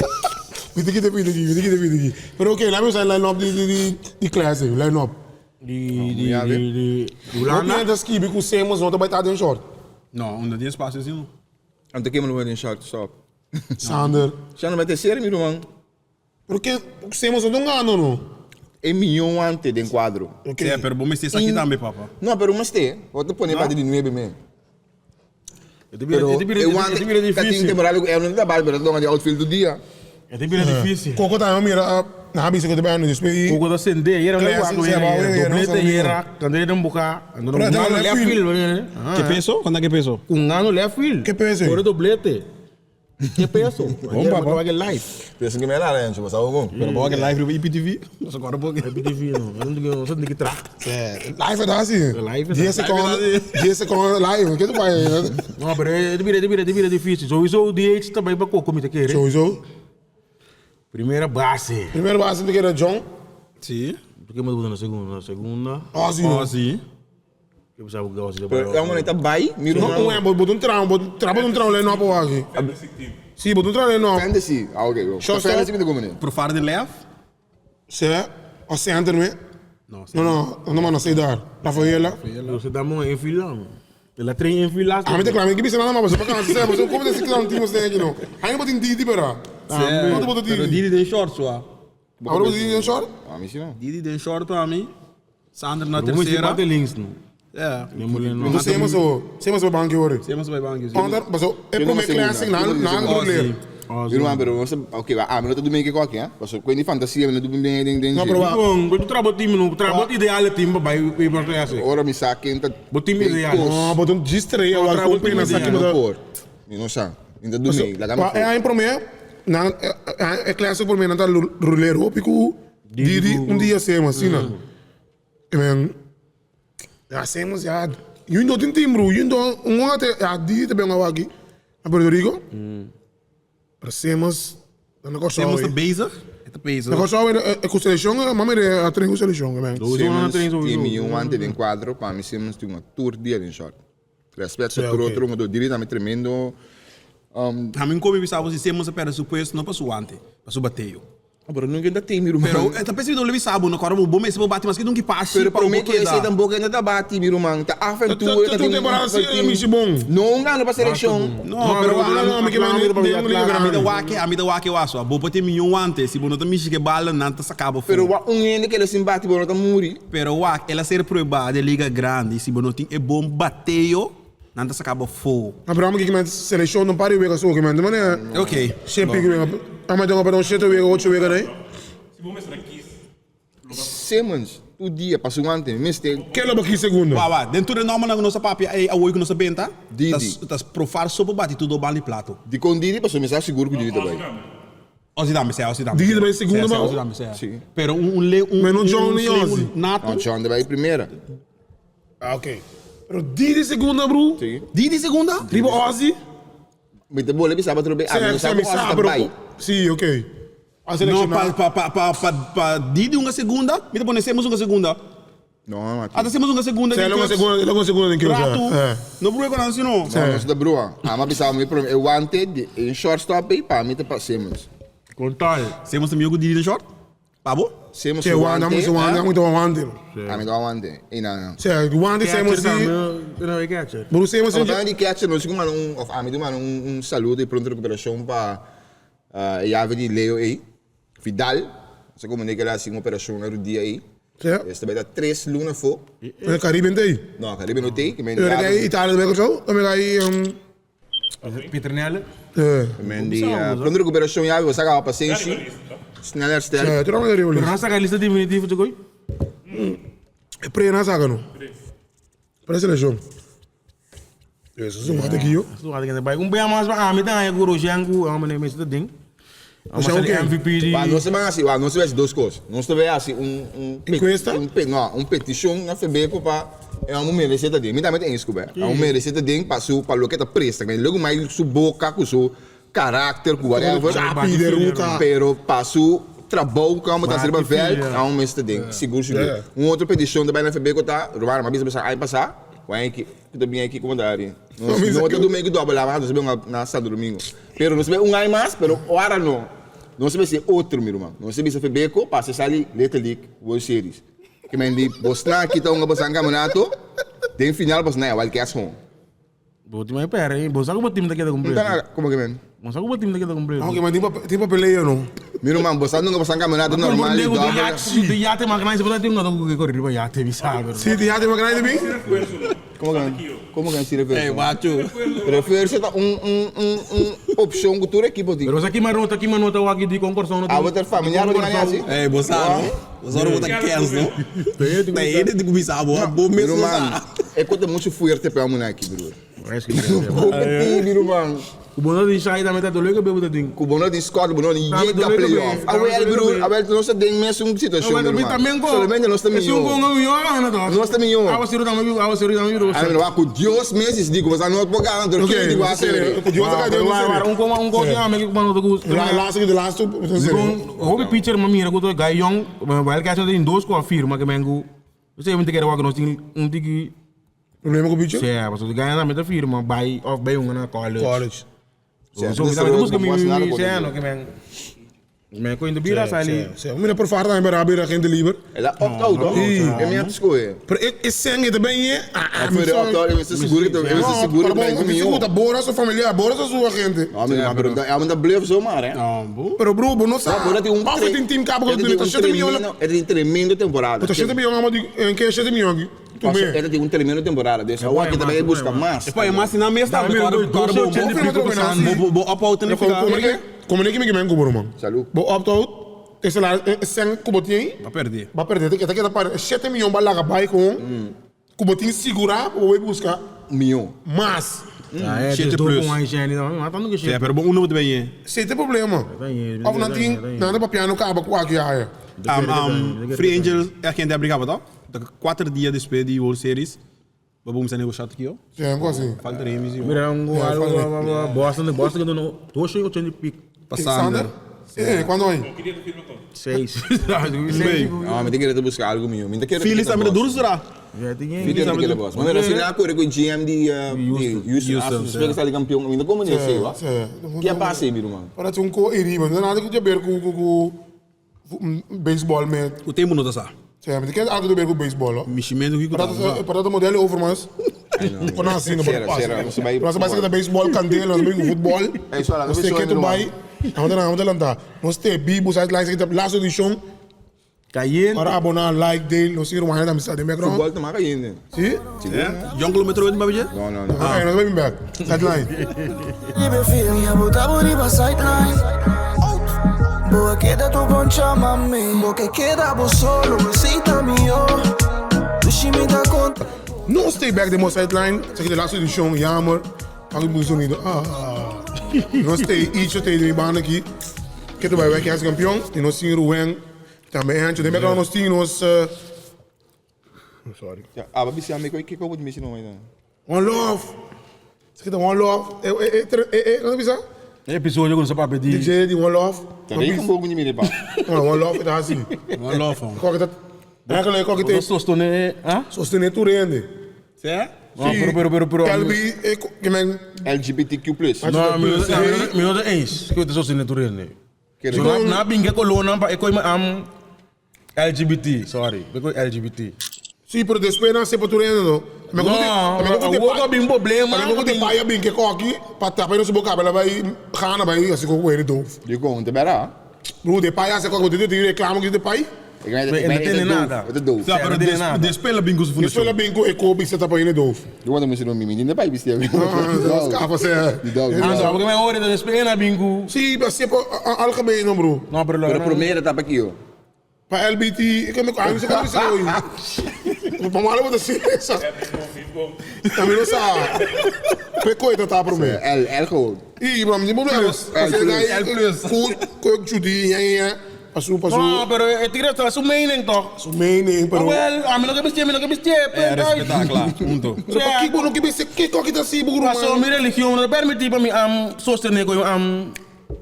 Mi ta kita pidi aki, mi ta kita pidi aki. Pero ok, laat me usa line up di di di classic, line up. Di di di di Hulanda. Hopi hende ta skibi ku Simmons no ta bai ta den short. No, unda tin espacio asina no. Anto ke lo bai den short stop? Sander. Sander bai tercera mi ruman. Pero ke Simmons no ta un gano no. E miyon wante den cuadro. Ok. Sí, pero bo mester esaki tambe papa. No, pero mester. Bo ta pone bate di nuebe men. E ta bira Pero e ta bira e e wante ta bira ta tin difícil. temporada ku Erwin ta bal pero ta donga di outfield tur dia. E ta bira difícil. Koko tambe mira nan a bisa ku ta bai despues di Koko ta sende yera no Classic wak se abao yera yera no doblete sabi. yera kandere den buka ando Pero un ta gano left left field. field. Ke peso? Konta ke peso? Un gano left field. Ke peso? Ora doblete. Ke peso? Bon papa. Wak live. Peso ke me la Renzo, bo sa bo. Pero bo wak live riba IPTV. Nos a kòrda poco. IPTV no. Nos a tin ki tra. Live ta hasi. Live ta. Dies sekondo, dies sekondo live. Ke ta bai? No, pero e ta bira, e ta bira, e ta bira dificil. Sowieso DH ta bai pa koko mi ta kere. Sowieso. Primera base. Primera base mi ta kere John. Si. Por ke mi ta pone na segunda? Na segunda. Ozzy no. Ozzy. Pero e homber ta bai, mi ruman. No, bo bo ta un trauma, bo ta un trauma line up aki. Si, bo ta un trauma line up. Fantasy, ah ok. Shortstop. Fantasy mi ta come ne. Profar di left. Se, o center me. No, No, no, no mano, sei daar. Rafaela. Você dá mão em fila. Ela treina em fila. A mi ta kla, mi ke bisa nada mas, pasobra pa kansa, pasobra como ta si kla un team asina aki no. Ainda bo tin Didi pero. Bo ta Pero Didi. Didi den short so. Ahora bo tin Didi den short? A mi si no. Didi den short pa mi. Sander na Tercera. tercera. Bate links no. Ja. Então semos o semos o banco hoor. Semos bij bank. Onder, paso e Yo no prome me segunda. classic na Yo no me na segunda. roler. Mi ruman, pero nos ok, a mi no ta dumi ke koki, eh. Paso kwen di fantasia mi no dumi den den den. No, pero wa- Bom, tu trabo team no, trabo ideale team pa bai bai pa clase. Ora mi sa ken ta Bo team ideal. No, bo ton distrae o trabo al team na saki Mi no bo. por. Mi no sa. Mi ta dumi, laga mi Pa e for. ein prome na e classic prome nan ta roler hopi ku Didi un dia semos asina. Men, ya hacemos ya. Yundo tin team bro, yundo un ate ya di te benga waki na Puerto Rico. Pero hacemos na Kòrsou. Semos ta bezig. E ta bezig. Na Kòrsou e ku selekshon, mami de a train ku selekshon, men. Simmons tin mi un wante den kuadro, pa mi Simmons tin un tur dia den short. Respect pa tur otro, un diri tambe tremendo. Ami un komi bisa bo si Simmons a perde su puesto no pa su wante, pa su bateo. Pero nunca ta tin mi ruman. Pero e ta pensa mi doble bisa bo no kòrda bo bo mester bo bati maske dunki pashi Pero pa bo prome ku esei keda. tampoco no ta bati mi ruman. Ta af en toe. Ta tur temporada si e mishi bon. No un gana pa selekshon. No, pero No, no, mi ke men den un liga ami ta grandi. wak ami ta wak e waso. Bo por tin miyon wante si bo no ta mishi ke bala nan ta saka bo Pero for. wak un hende keda sin bati bo no ta muri. Pero wak el a ser prueba den liga grandi si bo no tin e bon bateo nan ta saka bo for. No, pero amo ke men selekshon un par di wega so ke men. De manera Ok. Shempi ke wega. Amo ta un shete wega ocho wega dai. Si bo mester a kies, lo ba. Simmons tur dia pa su wante mi mester. Ke lo bo kies segundo? Wa wa, den tur e nombernan ku nos a papia ei awor ku nos a benta, ta Didi. ta profar so por bati tur do bal di plato. Dikon Didi? Pasobra mi sa sigur ku Didi ta bai. Ozzy tambe sea, Ozzy tambe Didi sea. ta bai segundo Sea, sea, ba? Ozzy tambe sea. Si. Pero un un le un Meno un John ni un Ozzy. nato. No, John ta bai primera. Ah, ok. Pero Didi segunda, bro? Si. Didi segunda? Riba Ozzy? Mi ta bole bisa pa trobe, ami no sa ku Ozzy ta bai. Si, ok. A No, selecciona. pa pa pa pa pa pa Didi hunga segunda, mi ta pone Simmons hunga segunda. No, no, Ata si nos segunda Sí, den logo clubs. segunda, logo segunda den clubs. Rato. Eh. No broei con ansi no. No, nos ta brua. Ama bisa mi prome e wante di e shortstop ei pa mi ta pa Simmons. Con tal. Simmons ta mihó ku Didi den short? Pa bo? Simmons Sí, wante, amo wante, amo ta wante. Ami ta wante. Ei na na. Sí, wante Simmons di. No, e catcher. Bro Simmons Amo di catcher nos ku manda un of ami di manda un un saludo y pronto recuperacion pa e yave di Leo ei. Vidal. Sa como ne kela hasi un operacion na rudia ei. Sí. Esta bai ta tres luna afó. Pero Caribe no t'ei. No, Caribe no t'ei. Pero que aí Italia tambe Kòrsou, tambe kai Pieternelle. Eh. Men di pronto recuperacion ya, bo sa caba pasenshi. Snel herstel. Sí, tur ame riba Pero no saca lista definitivo te koi? E pre na saca no. Pre seleccion. Eso es un mate aquí yo. Eso mate que bai. Un bea mas pa ami ta ku Roshan ku ame ne mesi ta ding. Roshan Ama ken? MVP di. Wa, nos ta ban hasi, wa, nos ta hasi dos kos. Nos ta bai hasi un, un, Encuesta? un pe, no, un peticion na Febeco pa e amo merece ta den. Mi tambe ta eens ku be. Amo merece ta den pa su, pa loke ta presta. Men loke mai su boca ku su karakter ku whatever. Chapi de ruta. Pero pa su trabou ku amo ta hasi riba Bati veld, filia. amo mester ta den. Sigur, sigur. Yeah. Un otro peticion ta bai na Febeco ta, Ruman, mi a bisa bisa aña pasa, Wai ki ku ta bin aki komo ta ari. Nos no ta domingo dobel la, nos bin na Santo Domingo. Pero nos bin un aña mas, pero ora no. Nos bin si otro mi ruman. Nos bisa Febeco pasa sali Little League World Series. Ke men di bosnan aki ta hunga bosan campeonato, den final bosnan e Wildcats home. Bo tin mai pera, eh. Bo sa ku bo team ta keda completo. Nta nada, como ke men? Bo sa ku bo team ta keda completo. Aunque man tin pa pelea no. Mi ruman, bo sa nunca bosan campeonato normal di dobel. Di yate mas grandi, bo ta tin un gato ku ke kore riba yate, mi sa, pero. Si, di yate mas grandi bin? Como ke men? Como ke men si refuerzo? Ey, macho. Refuerzo ta un un un un opcion ku tur ekipo tin. Pero sa ki manota, ki manota wak di kon Kòrsou no tin. Abo ta familiar bo tin gana hasi? Ey, bo sa no? Bo sa ora bo ta kens no? Ta hende tin ku bisa bo, bo mes no sa. E kos ta muchu fuerte pa e homennan aki, broer. Hopi tibi, ruman. Ku bo no tin shai tambe ta dole kabe bo ta tin. Ku bo no tin squad, bo no yega playoff. Awel, broer, awel nos ta den mesun situashon, ruman. Solamente nos ta mihó. Nos ta mihó. Ami wak ku Dios mes disidi ku boso no por gana, anto ken di wak asina? Ku Dios a kai den un serie. Hopi pitcher mi a mira ku ta guy yong, Wildcats no tin dos ku a firma ke men ku Esei mi ta kere wak nos tin un tiki. Problema ku bicho? Sí, pasobra si gana tambe ta firma bai of bai hunga na college. College. So mi tambe ta buska mi mi seno ke men men koin ta bira sali. Sí, sí. Mi na por far tambe bira bira gente liber. El a opt out toch? E mi a skohe. Pero e e seng e ta ben ye. Ah, mi so. Opt out, e mester sigur ke e mester sigur ke ta bai ku mi. Ta Bora su familia, Bora su su agente. No, mi no, pero e ta bluff zomaar hè. Pero bro, bo no sa. Of e tin team cabo ku ta shete miyon. E tin tremendo temporada. Ta shete miyon amo di en ke shete miyon aki. E ta tin un tremendo temporada. Dus awor aki ta bai buska mas. E pa e mas si nan mes tambe kòrda kòrda bo bo bo opt out ta nifiká. Komo ne kimi kimen ku bo ruman. Salú. Bo opt out e salario e sèn ku bo tin. Ba pèrdè. Ba pèrdè ta keda pare shete miyon ba laga bai kon ku bo tin sigurá pa bo bai buska. Miyon. Mas. Shete plus. Sea pero bo uno bo ta bay ye. Sete problema. Of nan tin nan ta papiando caba cu aki aya. Free Angel e agente a briga to. Ta cuater dia despues di World Series bo cuminsa negosha ta kiyo. Si algo asi. Falta Remy si. Mira un Boston Boston ke no dos y ochenta y pico. Pa Sander. Eh cuando ay? Seis. No, mi ta kere ta busca algo miho. Mi ta kere Phillies tambe ta duro sera. Phillies tambe ta bos. Manera si nan a kore ku e GM di Houston Astros despues ke sali kampion. Mi ta komo di esei wa. Ke a pasa ei mi ruman? Ora tin un ko eriba. No ta nada ku ta ber ku ku baseball me. Ku tempu no ta sa. Sí, mi ta kere algo ta ber ku baseball lo. Mishimentu kiko ta sa. Para ta modelo over mas. Por nan asina por pasa. Nos a bai sa baseball kandela, nos a bai ku futbol. Nos te ketu bai. Amo ta amo ta lanta. Nos te bibu sa like sa last edicion. Cayente. Ora abona like deel nos sigue ruman tambe sa den background. Futbol ta mas cayente. Si? John Colombia trobe tin babia? No no no. Ok nos bai bin back. Sideline. Nos stay back den bo sideline. Esaki ta last edicion jammer. Aki bu sonido ah. Nos stay icho stay den mi banda aki. Ke ta bai wek hasi campeon y nos tin Ruben. Tambe Ancho, den background nos tin nos sorry. Ya, aba bisa mi kiko bo ta misi no mai. One love. Esaki ta one love. E e e e e bisa? E episodio ku nos a papia di. DJ di one love. Ta rei ku bo ku mi mira pa. One love ta hasi. One love. Kòke ta. Eigenlijk ook Bo ta sostené, ah? Sostené tur hende. Sè? No, pero, pero, pero, pero. LB, eh, ke men. LGBTQ plus. No, mi no, mi no ta eens ku e ta sostené tur hende. Kere. So, na, na bin ke kolónan pa e koi am LGBT, sorry, e koi LGBT. Sí, pero despues nan sepa tur hende no. No, awor ku a bin problema. Tambe ku te pai a bin ke koki pa tapa e nos boka bela bai gana bai hasi ku hende doof. Dikon, te bera? Bro, de pai hasi koki, bo tin reklamo ki de pai. E E no tene nada. E ta doof. Sa, pero No tiene nada. despues el a bin ku su Despues fundashon. el a bin ku e kopi se tapa hende doof. Yo wanta mi sino mi mi tin pai bisti. Ah, skafa se. Di doof. Ah, so, porque mi hoor dat despues el a bin ku. Sí, pa sepa algemeen no bro. No, pero Pero promé ta tapa kiyo. Pa LBT, ik heb me ami se kami se oei. Pa malo bo ta si esa. Ami no sa. Pe koi ta ta promé. L, L gewoon. I bro, mi tin problema. Plus, L plus, L plus. Ku ku chudi ya ya. Pasu pasu. No, pero e tira ta su mening toch? Su mening, pero. Wel, ami no ke bisti, ami no ke bisti. É, respetá, kla. Punto. Pero pa kiko no ke bisti, kiko ki ta si bo ruman? Paso mi religion no ta permití pa mi am sostené ku am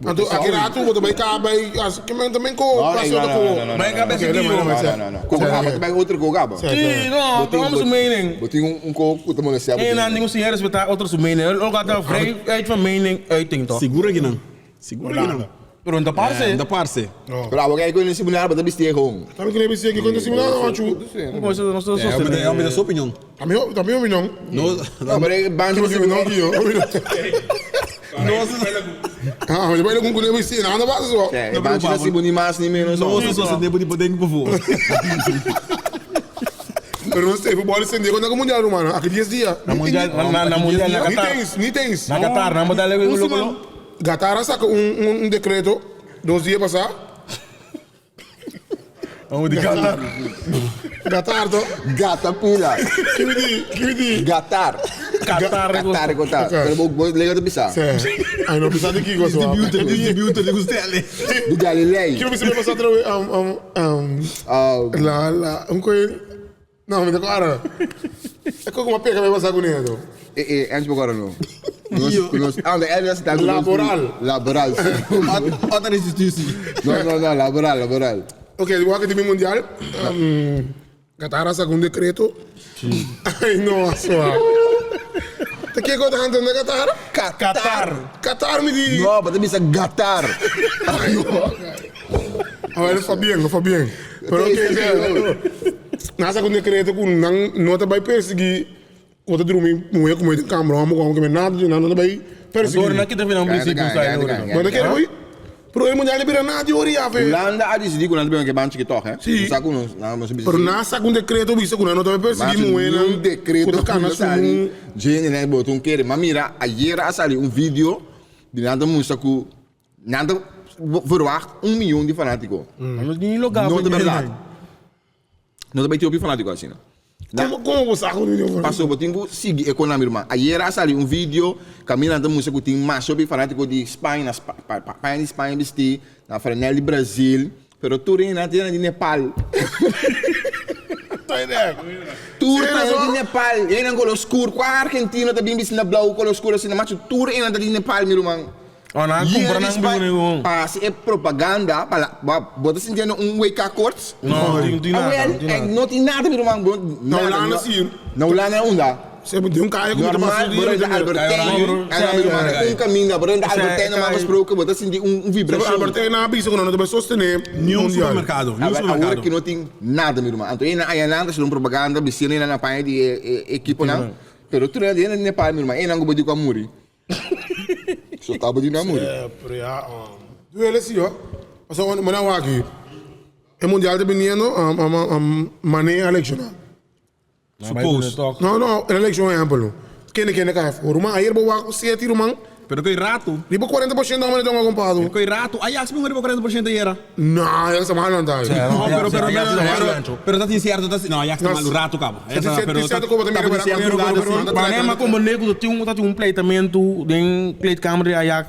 Anto aki ratu bo ta bai ka bai as ke men tamben ko No, paso no, ta no, ko. no, no, no, Bai ka no, besi Ok, tio. no, no, No, no, no. Ko gaba, ta bai otro ko gaba. Sí, no, ta hom su mening. Bo tin un un ko ku ta molestia bo. En dan ding si respetá otro su mening. Ook altijd vrijheid van mening uiting toch? Seguro aki nan. Seguro aki nan. Pero no ta parse. No ta parse. Pero abo kei ku similar bo ta bisti gewoon. Tambe ku ne bisti ki konta similar no achu. Como se no se É, é a sua opinião. Tambe tambe opinion. No, No, pero e banchi Ki opinion ki yo. no, Ah, mas bai ku ne bisti na anda basa so. E banchi na sibu ni mas ni menos. no, se sostener por dengue, por favor. Pero no sei, futebol sem Diego na mundial rumano. Aqui 10 dias. Na mundial, na na mundial na Ni Qatar. tens, ni tens. Na Qatar, na mundial Un lo semana. Qatar saca un decreto dos dias passar. Vamos di Qatar. Qatar to. Gata pila. Ki mi di, ki mi di. Gatar. Qatar. Qatar Qatar. Pero bo bo lega ta bisa. Sè. Ai no bisa di kiko so. Distributor, distributor de Gustele. Di Galilei. Ki mi bisa passar outra vez Ah, la la un coi No, mi ta agora. É como uma pega vai passar com neto. eh eh antes agora no. Nos nos ah, de Elias ta Laboral. Laboral. Outra instituição. No no no, laboral, laboral. Ok, igual que time mundial. Qatar sacou um decreto. Ai, nossa. Te que coisa tá na Qatar? Qatar. Qatar me di. No, but bisa Gatar. Ah, ele Fabien, Fabien. Pero ok, Nasa com decreto com não não tá vai perseguir. Quando dormir, mulher com medo câmera, homem com homem nada, de nada, não vai perseguir. Agora na kita final princípio sai agora. Mas não quero ir. Pero el mundial bira nada de ori, ave. Hulanda a decidi ku nan ta ben banchi toch, hè? Sí. Sa ku nos, na nos Pero nasa com decreto visto com não tá vai perseguir mulher. un decreto Com ku cana sali. Jene net bot un kere, maar mira, ayer a sali un video di nanda musa ku nanda verwacht 1 miljoen di fanatico. No ni lo No de verdad. No te bij fanatico asina. Como como você sabe o Paso bo tin ku sigui e konami ruman. Ayer a sali un video caminando musa ku tin mas hopi fanatico di Spanje, na Spa, pa, pa, pa di Spanje bisti, na Franel di Brasil, pero tur na di Nepal. Tur na di Nepal, e nan color oscuro, qua Argentino ta bin bisti na blauw color oscuro asina, macho tur e nan di Nepal mi ruman. Oh, na compra Hier nang di Spanje, bini Pa, si e propaganda, pa, la, ba, bo ta sintiendo un WK koorts? No, no tin Ah, nada, wel, no tin eh, nada. no tin nada mi ruman, bro. Na Nada, Hulanda no. sí. Na Hulanda unda? Você deu um carro com Normaal, bro, de Albert Heijn. En dan mi ruman, un caminho, bro, de Albert Heijn normaal gesproken, bo ta sinti un vibratie. Albert Heijn na bisa com não tá sostener. Nenhum supermercado. Ah, Nenhum wel, awor supermercado. que não tem nada, meu irmão. Então, aí nada, se não propaganda, bicina na panha de equipo não. Pero tu não é nem Nepal, meu irmão. Eu não vou de muri. Só tava de namuri. É, pero ya, duele sí, ó. O sea, bueno, aqui. El mundial de viniendo, mané eleccional. Suppose. No, no, el elección es amplio. Quem quem cai fora? Rumah ayer boa sete rumah. Pero que rato. Riba 40% da mané donga comprado. Que rato. Ajax me riba 40% era. Não, essa mal não tá. No, pero pero Ajax pero tá mal, pero Ancho. pero tá incerto, tá não, Ajax tá Nossa. mal rato, cabo. Tá incerto, incerto como também Tá vai incerto pero- lugar pero- assim. pero- Maar nee, maar kom meneer, dat hij een pleitamento den kleedkamer de Ajax.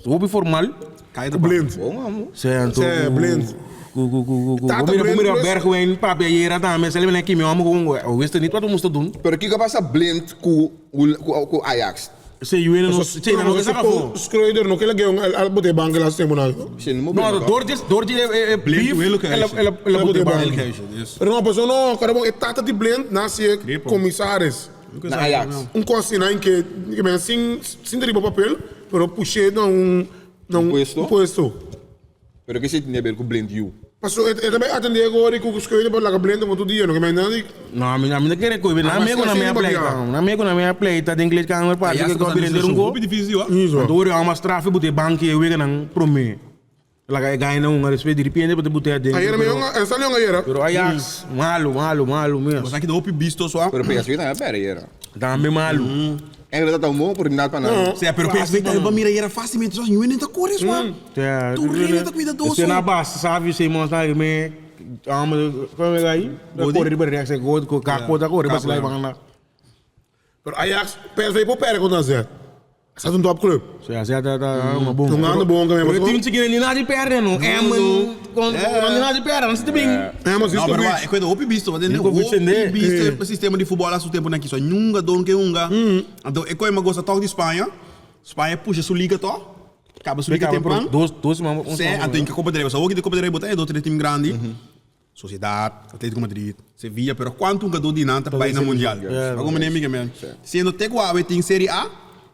Hobby formal. Cai da Blind. Bom, amor. Zijn toch. Zij, blind. Ku ku ku ku. Tata We blind mira plus- Bergwijn, papi hier daar, mensen hebben een kimi, we gewoon we wisten niet wat we moesten doen. Pero que passa blind com com Ajax? Se yuena no, se no ke saka afó. Schreuder no ke lag'é un al bote bank laatste tempo na. No, door dje door dje e beef el a el a bote bank. Pero no, paso no, kòrda bon e tata di Blind na hasié komisaris. Na Ajax. Un kos asina en ke ke men sin sin ta riba papel pero push'é na un na un puesto. Pero ke esei tin di haber ku Blind yu? Paso e ta bai atendé awor ku Schreuder pa laga Blind otro dia no ke men nan di. No, ami ami no kere koe, nan mego na mi a pleita, nan mego na mi a pleita den kleedkamer parse ke kòpi render un ko. Anto ora yo ama straf e bute banki e wega nan prome. Laga e gaina hunga despues diripiente bo ta bute aden. Ayera mi hunga, e sali hunga ayera. Pero Ajax, malo, malo, malo mes. Bo sa ki ta hopi bisto sua. Pero PSV tambe a perde ayera. Tambe malo. Eigenlijk ta un bon oportunidad pa nan. Sea, pero PSV tambe bo a mira ayera facilmente sua, Juventus ta kore sua. Tur rende ta cuidadoso. Esei na basta sabi Simons na me amo como e gai corre riba rechts e go Gakpo ta corre basta lai banda. Pero Ajax PSV por perde contra AZ. AZ ta un top club. Si AZ ta ta un bon. Un grande bon pero e team chikito ni nada di perde no. Emmen con ni nada di perde nan si ta bin. Emmen No pero e cuenta hopi bisto want hopi bisto e sistema di futbol a su tempo nan kiso nunca don ke hunga. Anto e coe mi a gosta tok di Spaña. Spaña pusha su liga tok. Caba su liga tempran. Se, anto inca Copa del Rey. Pasobra awor ki Copa del Rey bo ta e dos tres team grandi. Sociedad, Atletico Madrid, Sevilla, pero cuanto hungador di nan ta bay na Mundial? Bo comprende mi ke men? Siendo te cu awe tin Serie A,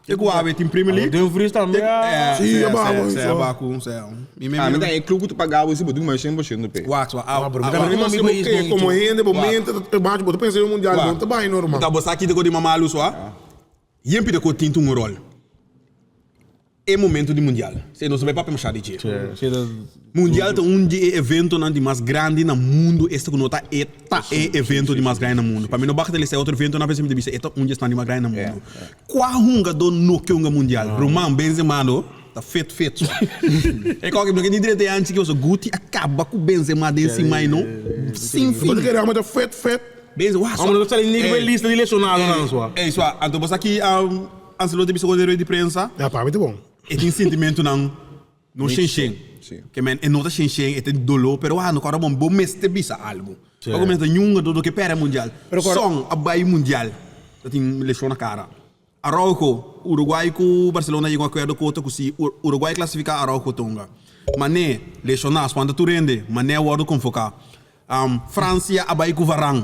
te cu awe tin Premier League. Dumfries tambe a. Si, a baku. Se, a baku, se. Ami ta e club cu ta paga bo si bo dun mas 100% p'e. Wak, wak. Pero si bo ke como hende bo mente ta bachi bo ta pensa den Mundial, bo no ta bay normal. Bo sa kiko di mama Luz wak? Yempi ta ku tin un rol e momento di mundial. Se nos ta bai papia masha di dje. Mundial ta un di e eventonan di mas grandi na mundu, esta ku no ta e ta e evento di mas grandi na mundu. Pa mi no baka ta lista e otro eventonan p'esei mi ta bisa e ta un di esnan di mas grandi na mundu. Kua hungadó no ke hunga mundial? Ruman Benzema no ta fit fit so. E kòke mi no ke ni drenta e anchi ki pasobra Guti a kaba ku Benzema den simai no sin fin. Bo ta kere amo ta fit fit? Benzema wak swa. Amo no ta sali ni riba e lista di lesionadonan swa. Ey swa, anto bo sa ki Ancelotti a bisa ku den rueda di prensa? Ya, pa mi ta bon. E tin sentimentonan no shen shen. Ke men e no ta shen shen, e tin doló, pero wak no kòrda bon, bo mester bisa algu. Bo mester ñunga do ke pèrdè mundial. Son a bai mundial, ta tin leshon na kara. Araujo, Uruguay ku Barcelona yega un akuerdo ku otro ku si Uruguay klasifiká Araujo ta hunga. Mané, leshoná, spanta tur hende, Mané a wòrdu konvoká. Francia a bai ku Varane.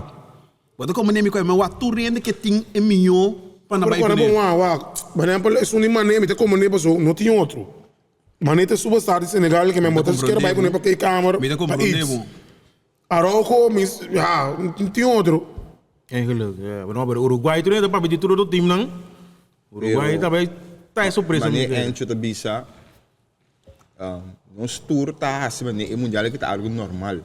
Bo ta komprendé mi ku mi wak tur hende ke tin e mihó pa nan bai Pero kuné. bo wak, wak. Por ehempel, esun di Mané mi ta komprendé paso no tin otro. Mané ta e superstar di Senegal ke mi Mi ta ta sikiera bai komprendé kuné pa kei kamer, Mi ta pa komprendé iets. bo. Araujo, mi, ya, no tin otro. Eigenlijk, ja. No, pero Uruguay tur hende ta papia di tur otro teamnan. Uruguay Pero ta bai ta e sorpresa Mané mi creo. Encho ta bisa. Nos tur ta hasi manera e mundial aki ta algo normal.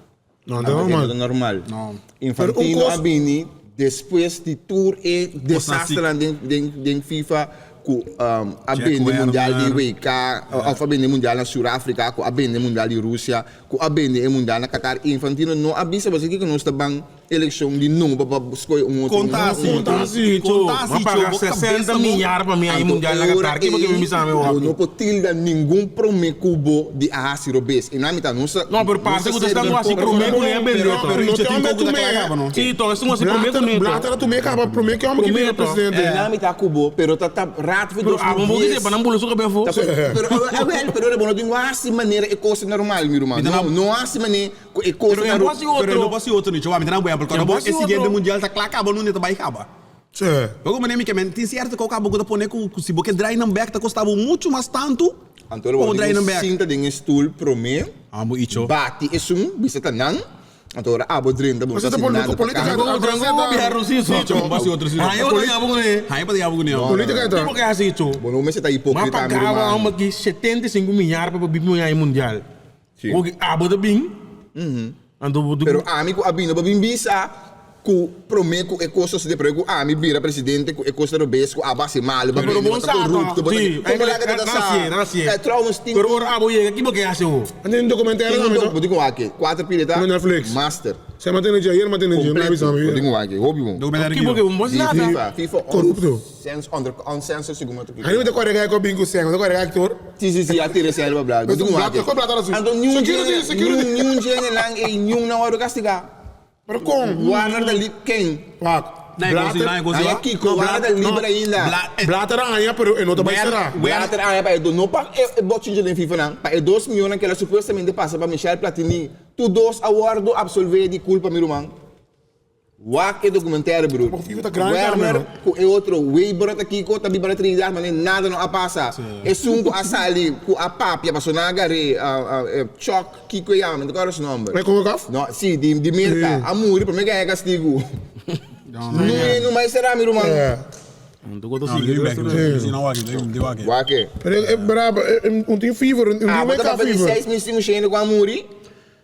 No, ta normal. Ta normal. No. Infantino a bini despues di tur e desasternan den den den FIFA ku a bende mundial di WK of a bende mundial na Sur Afrika ku a bende mundial di Rusia ku a bende e mundial na Qatar. Infantino no a bisa boso kiko nos ta ban Eleccion di nobo pa scoge un otro. Conta asi. Conta asi, Conta asi, Ma paga Cho. Bo 60 cabeza, bo. milyar pa mi a mundial na Qatar. Ki bo ke mi bisa mi Bo wak? no por tilda ningun prome cu bo di a haci robes. E nan mi ta nos ta. No, pero parce cu ta stan cu haci prome cu ne a bende to. Pero No Icho te tin hombre coco tu ta me. cla caba, no? Si, to eston haci prome cu ne to. Blatter a tume caba prome cu hombre ki bira presidente. E nan mi ta cu bo, pero ta ta raad voor Pero abo bo kise pa nan bula su cabeza afo. Pero awel, pero ora bo no tin cu haci manera e cosa normal, mi ruman. No, no haci manera. Ku e kos Pero na e ru. bo hasi otro. Pero e no por hasi otro nicho. Mi ta na un ehempel. Cuando bo E bo e hasi siguiente otro. mundial ta kla kaba nunde ta bai kaba. Sí. Bo como mi ke men tin cierto kau kaba ku ta pone ku si bo ke draai nan bek ta kosta bo mucho mas tantu Anto lo pa bo bo draai tin nan ku bek. sinta den e stoel prome, Ah bo icho. bati esun, bisa ta nan, anto ora abo drenta bo no Mas ta e ta hasi pone nada pa política kaba. ta Bo drango gobierno si so. Icho, bo hasi otro si. Ah, yo ta yabo kuné. Haña pa ta yabo kuné. Política ta. Tipo ke hasi icho. Bo no mester ta Ma hipocrita mi pagaba ruman. amo ki 75 milyar pa bibi mundial e mundial. Sí. Oki abo ta bin. Anto bo Pero ami ku a bini no por bin bisa ku prome ku e kos sosode prome ku ami bira presidente ku e kos ta robes ku abo hasi malu bo Pero bende bon bo ta sa to. korupto bo ta Sí, Komo laga ta ta na sa? hasié, na hasié. Eh, trouwens tin Pero ora abo yega ki bo ke hasi ho? Anto tin documentario tin un tambe dok to? bo tin ku wak kuater pida ta Na Netflix. master Sa mi a tene dje, ayer mi a tene dje, mi a kompleto bisa mi. bo tin ku wak hopi bon. Documentario Ki bo ke ki? bo hasi Di nada. FIFA FIFA Korupto. Sens under uncensored segun mi ta Hani mi ta kòrda ku a bin ku sèn, mi ta kòrda aktor. Si si si a tira sèn pa bla. Pero un blata, kon blata Anto niun Security, djene, security. niun niun djene nan ei niun nan wòrdu kastigá. Pero kon? Warner ta li ken? Wak. Blatter, Aña Kiko, Wara ta liber ainda. Blatter a haña pero e no ta bai será. Blatter a haña pa e do, no pa e bochincha den FIFA nan, pa e dos mionnan ku el a supuestamente pasa pa Michel Platini. Tur dos a wòrdu absolvé di kulpa mi ruman. Wak e documentaire broer. Werner ku e otro Weber ta kiko ta biba na Trinidad mane nada no a pasa. Esun ku a sali ku a papia paso nan a gar'é Chuck kiko e yama mi no ta kòrda su nòmber. No si di di Merka a muri prome gaña kastigu. Nui no mai sera mi ruman. Wak e. Abo ta papia di 6500 ku a muri.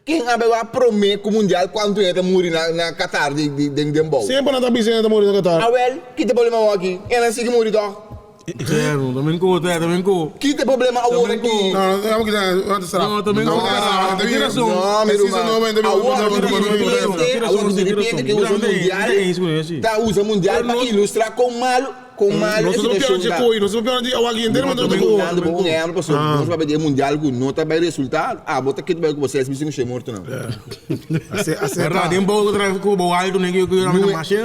Ken a bai wak prome ku mundial kuantu hende ta muri na na Qatar di di den den bou? Semper nan ta bisa hende ta muri na Qatar. Awel, ki ta problema awor aki? Hende sigui muri tòg? Terno, ta men ku, ta men ku. Ki ta problema awor aki? No, no, no, kita nan ta sera. No, ta men ku. No, Tin rason. No, mi ruman. Awor ku di ripiente, awor ku di ripiente ke usa mundial, ta usa mundial pa ilustra kon malu. Con malo e situacion ta. Nos no pierde di awak henter No ta dando bo un ehempel pasobra nos papia di e mundial cu no ta bay resulta, abo ta keda bay cu bo ses mil cinco morto nan. Verdad, den bo tra cu bo alto nen cu yo na mashe.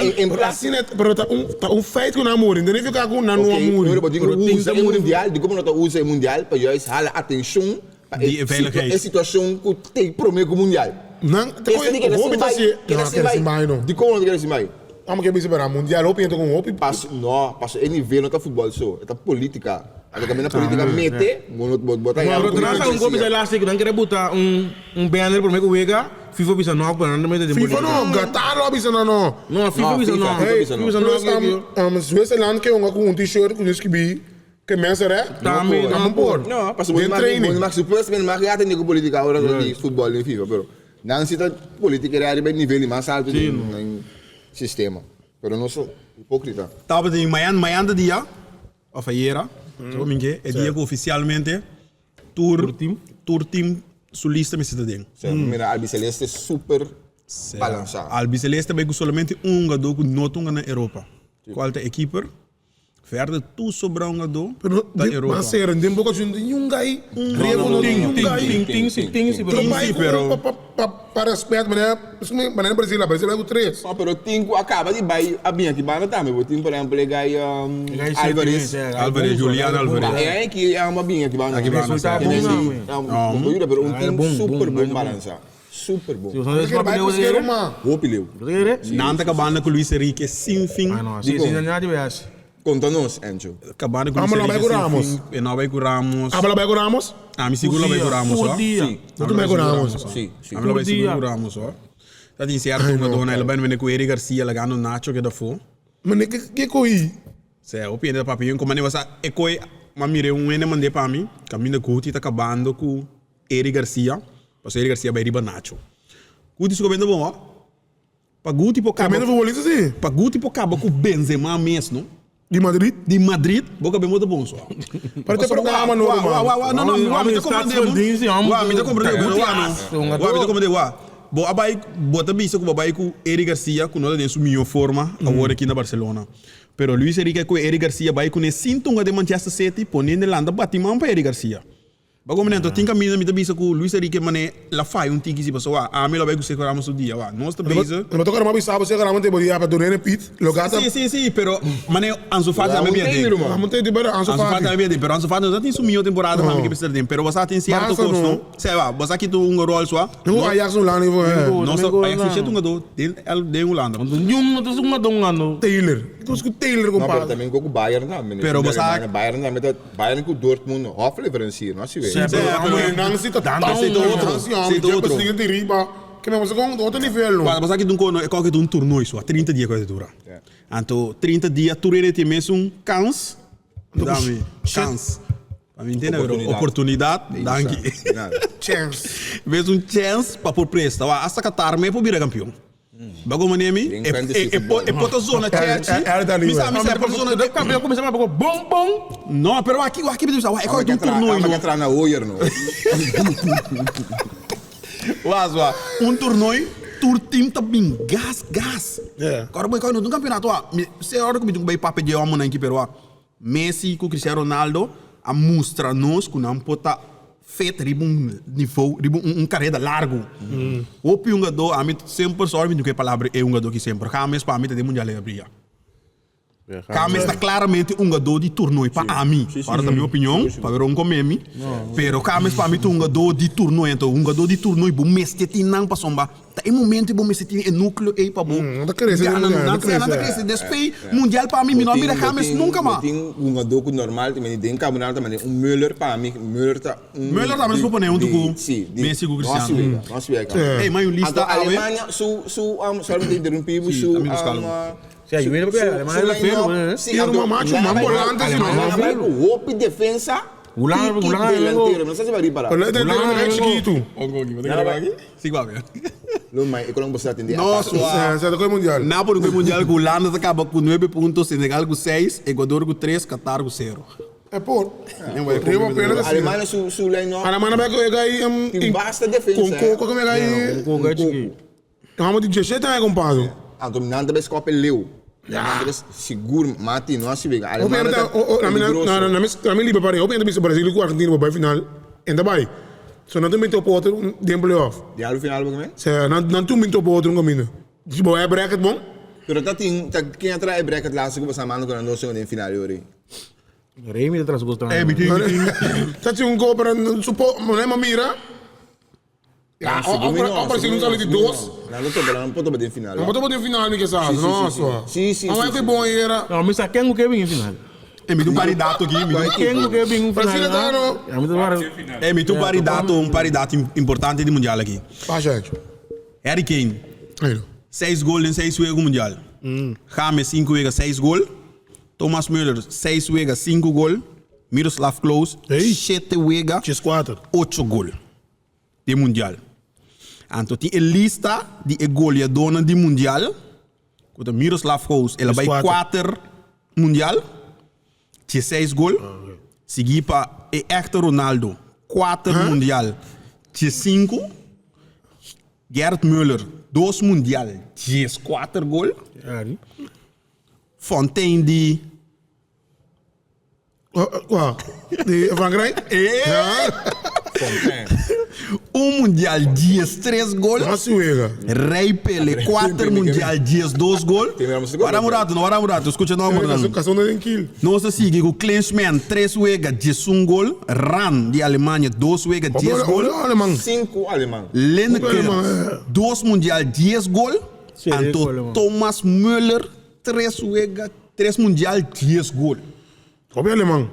Pero ta un ta un feit cu nan a muri, no significa cu nan no a muri. Pero bo tin cu usa e mundial, di como no ta usa e mundial pa juist hala atencion pa e situacion cu ta prome cu mundial. Nan ta hopi ta haci, no keda sin bay no. Di como no ta keda sin bay? Amo ke bisa bera mundial hopi hende con hopi. Paso no, paso e nivel no ta futbol so, e ta politica. Anto caminda politica mete, bo no bo ta Pero trata un cos bisa lastig, nan kere buta un un banner prome cu wega, FIFA bisa no pero nan ta mete den FIFA no, Qatar lo a bisa nan no. No, FIFA bisa no. Hey, FIFA bisa no. Plus Switzerland ke hunga cu un t-shirt cu nos skibi ke mensen re, Tambe no por. No, paso bo Den training. bo no supuestamente mag ya tene cu politica ora di futbol den FIFA, pero Nan si ta politikeria riba e nivel di mas alto den nan sistema. Pero nos ta hipocrita. Tabata mayan mayan ta dia of ayera so mi ke e dia ku ofisialmente tur tur team su lista mester ta den. Sa mira Albiceleste super balansa. Albiceleste bai ku solamente un hungadó ku no ta hunga na Europa kual ta e keeper. Verder tur sobra un ado Pero ta den Europa. mas sera den boca djun tin un gai Revo no tin un gai Tin, tin, si, tin si, pero Tin bai ku pero- pa pa pa pa respet manera manera Brasil a Brasil bai ku tres. No, pero tin ku a kaba di bai a bin aki banda tambe. Bo tin por ehempel e gai Gai Alvarez. Alvarez, Julian Alvarez. E aña aki e a bin aki banda. Aki banda, Resulta Tiene bon si, tambe. bo por yuda pero un Ah, team bon, super bon, bon bon. balansa. Super bon. Si boso no Porque bai leu ku de ma. Hopi leu. Nan ta kabando ku Luis Enrique sin fin. Ah no, si si nan ya di bes. Konta nos, Encho. Kabando ku Luis Amo la bai Enrique ku sin Ramos. fin. E no bai ku Ramos. Abo la bai ku Ramos? Ami sigur lo bai ku Ramos, Tur ho. dia. Si. No tu bai ku Ramos. Si, si. Ami lo bai Tur sigur dia. ku Ramos, ho. Ta tin sierto hungadónan, el a bai mende ku Eric Garcia lagando Nacho keda afó. Mane ke ke ko'i? Sea, hopi hende ta papia yun, komo sa e ko'i, m'a mira un hende mand'é pa mi, kaminda Guti ta kabando ku Eric Garcia, pasobra Eric Garcia bai riba Nacho. Guti su kabendo bon, ho. Pa Guti por kaba, Tremendo futbolista si. pa Guti por kaba ku Benzema mes, no? Di Madrid. Di Madrid, bo kab'é moto bon so. Pero te programa no, Wa, ruman. wa, wa, wa, no, no, wa, mi ta komprendé bo. Wa, mi ta komprendé bo, wa, no. Wa, mi ta komprendé, wa. Bo a bai, bo ta bisa ku bo a bai ku Eric Garcia, ku no ta den su mihó forma awor aki na Barcelona. Pero Luis Enrique ku Eric Garcia bai kuné sin tunga den Manchester City, pone den landa bati man pa Eric Garcia. Ba como anto tin caminda mi ta bisa cu Luis Enrique mane la faya un tiki si paso wa ami lo bay cu Sergio Ramos su dia wa nos ta bezig. No toca Ramos bisa bo Sergio Ramos te bodia pa Dorene Piet lo gata. Si si si pero mane Ansu Fati tambe bia den. Ramos te di pero Ansu Ansu Fati Fati. tambe bia den pero Ansu Fati no ta tin su miho temporada pa mi ke mester den pero bo sa tin cierto Barca cos no. no se wa bo sa kita un rol sua No Ajax un lani for eh. no sa Ajax tin shit un gado den el den Hulanda. Niun no ta su gado un gado. Taylor. Kos ku Taylor No pero compadre. también cu Bayern tambe. Pero bo sa. Bayern tambe ta. Bayern ku Dortmund hofleverancier, no asi wei. Sí, pero Pero nan si ta Dante si ta otro, Si si ta otro. Champions League di riba. Ke me con otro nivel no. Cuando pasa ki un e koki un toernooi so, 30 dia ku dura. Anto 30 dia tur hende tin mesun kans. Dami, kans. Pa mi ntende, pero oportunidad, danki. Chance. Mesun chance pa por presta. Wa, hasta Qatar me por bira campeon. Bago mane mi, Den e, fantasy e, e, po, e football. pota zona Chelsea. El Mi sa, mi sa, e pota zona. De campeão começa a bom bom. No, pero aki, aki mi sa, wa, e koki un toernooi no. no. entrar na Hoyer no. Wa, wa, un toernooi, tur team ta bin gas, gas. Yeah. Agora boy, no un campeonato, wa, mi, se ora ku mi bay papia de homo nan ki pero wa, Messi ku Cristiano Ronaldo a mustra nos ku nan pota. Fit riba un niveau, riba un un careda largo. Hopi hungadó, ami semper sorry mi tin ku e palabra e hungadó ki semper. James pa mi ta den mundial e bria. James ta claramente un hungadó di toernooi pa ami. Ora ta mi opinion, pa wer un come mi. Pero James pa mi ta un hungadó di toernooi. Anto hungadó di toernooi bo mester tin nan pasobra Ta e momento bo mester tin e nucleo ey pa bo Nan ta crece gana. mundial, Nan nan ta ta crece. crece. Despues mundial pa mi, mi no a mira James nunca mas. Bo tin hungador cu normal ta mende den campionato ta mende un Müller pa mi, Müller ta un Müller tambe su pone hunto cu si, di, Messi cu no a Cristiano. si wega, no a si wega. Ey, ma hay un lista Anto awe. Alemania su su sorry mi ta interrumpi bo Si, su tambe busca algo. Si, ayuda su porque Alemania su ta line feo, up, eh. si, Pero anto macho, nan man bai volante, si no. Alemania nan bai cu hopi defensa. Hulanda, Tiki Hulanda, delantero, no sé si va ripará. Pero delantero Hulanda, es chiquito. Sí, va bien. Lo mai, e con bosa atende. No, Se sua. se tocó el mundial. Napoli com mundial com Holanda ta acaba com 9 puntos, Senegal com 6, Equador com 3, Qatar com 0. É por. Riba pena assim. Alemania su su line up. Alemania vai com aí Tem basta defensa, Com eh. coco que me aí. Com chiquito. Vamos de 17 aí compadre. Anto nan ta scope leu. Nan ta sigur mati no asi vega. O pena tá, o na minha na na na minha liba pare, o pena bisa Brasil com Argentina vai final. Ainda vai. So não tem top outro den playoff. Di final ba Se não não tu minto op outro caminho. Se boy é bracket bom. Pero ta tin ta quem atrae bracket laatste ko sa mano ko no so den final yori. Remy de tras gusto. Eh, mi tin. Tá tinha um gol para supo, não é mira. Ja, o Brasil não sale de dois. Não não to não poto den final. Não botou de final, que sabe? Nossa. Sim, sim, Não é sim, que sim. bom era. Não, mas quem que vem em final? Eh, mi tin un paridato aki, mi tin Quem que vem em final? Brasil tá no. Ja, maar dat waren Eh, mi tin un paridato importante di mundial aki. Passa, gente. Harry Kane, Aí. 6 gol den 6 wega mundial. James 5 wega 6 gol. Thomas Müller 6 wega 5 gol. Miroslav Klose Ei. 7 wega X4. 8 gol di mundial. Anto tin e lista di e goleadornan di mundial. Ku ta Miroslav Klose, el a bai 4. 4 mundial, 16 gol. Sigui pa e echte Ronaldo, 4 mundial, 15. Gerd Müller, 2 mundial, 14 gol. Fontaine di Qual? De Frankrijk? Eh. Un mundial, 13 gol. Nossa, wega. Rei Pele, 4 mundial, 12 gol. Para un rato, no, para un rato, escucha no, Caso no. caso no kill. Nos ta sigui ku Klinsmann, 3 wega, 11 gol. Rahn di Alemania, 2 wega, 10 gol. Alemão. 5 alemão. Lineker, Alemão, 2 mundial, 10 gol. Sí, Anto alemão. Thomas Müller, 3 wega, 3 mundial, 10 gol. Como é alemão?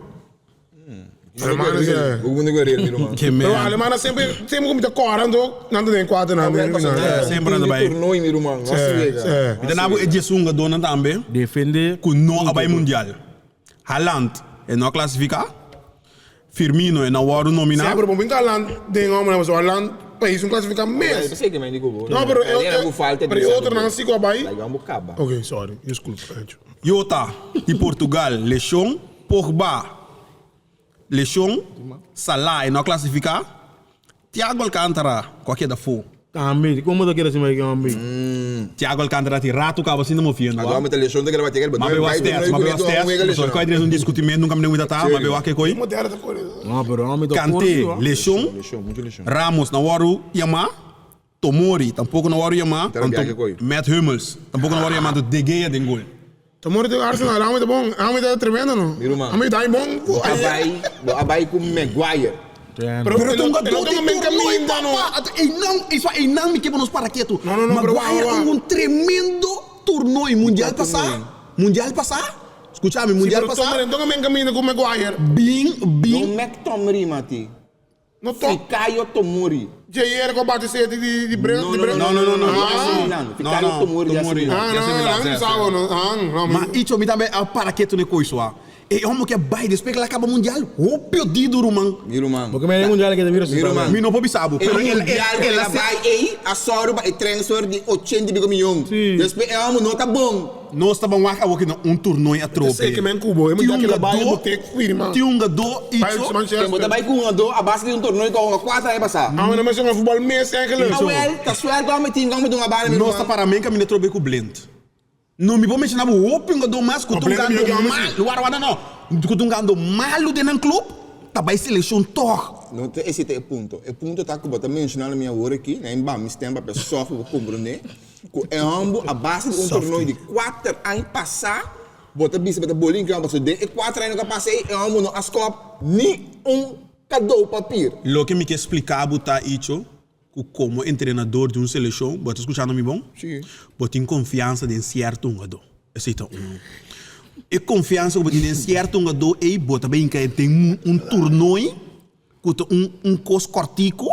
Alemão é. O mundo guerreiro, meu irmão. Que Pero man. alemão sempre sempre com muita cora, não tem quatro não. Sempre anda bem. Tornou, meu irmão. Nossa, vega. É. E daarna e 11 dona também. Defende. Ku no a bai mundial. Haaland e no a clasifica. Firmino e no a wordo nomina. Sempre bom brincar land, tem homem, mas o land país não classifica mesmo. Pensei que me indicou. Não, pero eu eu falta pero outro não sigo a Bahia. Like vamos caba. Ok, sorry, desculpa, gente. Jota di Portugal, lesion. Pogba, lesion. Salah e no a clasifica. Thiago Alcantara, qualquer da fo. Também. Como dat quer assim, também. Thiago Alcantara ti rato caba assim não moviendo. Agora me lesión de que vai ter Maar bij was test, maar bij was test. Sorry, kwijt er is een discutimento, nunca me deu muita tá, maar bij was que coi. Moderna tá por isso. Não, pero homem do Kanté, lesion. Lesión, muito lesión. Ramos na waru yama. Tomori tampoko na waru yama. Tera biaje koi. Matt Hummels tampoko na waru yama. De Gea den gol. Tomori do Arsenal, homem tá bom, homem tá tremendo, não? Mira, mano. Homem tá bom. Abai, abai com Maguire. Pero Pero não tunga não do tem um caminho, não. E não, isso aí não me quebra nos paraqueto. Não, não, não, pero Maguire guau, guau. um tremendo torneio mundial passar. Mundial passar. Escúchame, mundial passar. Não tem um caminho com Maguire. Bing, Não bing. McTominay, Mati. Não tô. Fikayo Tomori. Jair com bate sete de de Breno, de Breno. No, no, no, no. Ah, Milan. No, Fikayo no, Tomori. Tomori. ah, Já se não, Milan, não, já, sabe, não. Ah, não. Ma icho mi também a paraqueto ne coiso ah. E homo que vai depois que ela acaba mundial. O perdido, rumão. Mira, mano. Porque me mundial que te Mira, man. Mi no pode saber. Pero Pero el ele, mundial ele, ela vai ei a soro e transfer de 80 e pico milhão. Sim. Depois é um não tá bom. Nós estávamos aqui um torneio a trope. Sei que men cubo, eu me dá aquela baia, botei firma. Tinha um jogador Vai, icho. Manchester. Tem botar vai com um do a base de um torneio com quatro aí passar. Ah, mas não é um futebol mesmo, é aquele. Ah, well, tá suelto, homem, tem como de uma bala, meu Nós está irmão. para mim que me trope com Blind. Não me vou mencionar o open jogador mais que O Blind um é melhor que gando homem, mal. Guarda, guarda, não. Que um gando malo dentro do clube. ta bai selekshon tòg. No ta esei ta e punto. E punto ta ku bo ta menshona na mi awor aki, na e bami stem papia sòf pa bo komprondé, ku e hòmber a base di un torneo di kuater aña pasá, bo ta bisa bo ta boli in pasobra den e kuater aña ku a pasa ei e hòmber no a skòp ni un kadó papir. Loke mi ke splika bo ta, Icho, ku komo entrenador di un selekshon, bo ta skuchando mi bon? Sí. Bo tin konfiansa den sierto hungadó. Esei ta un. E konfiansa ku bo tin den sierto hungadó ei, bo ta bin kai den un tornoi ku ta un un kos kòrtiku,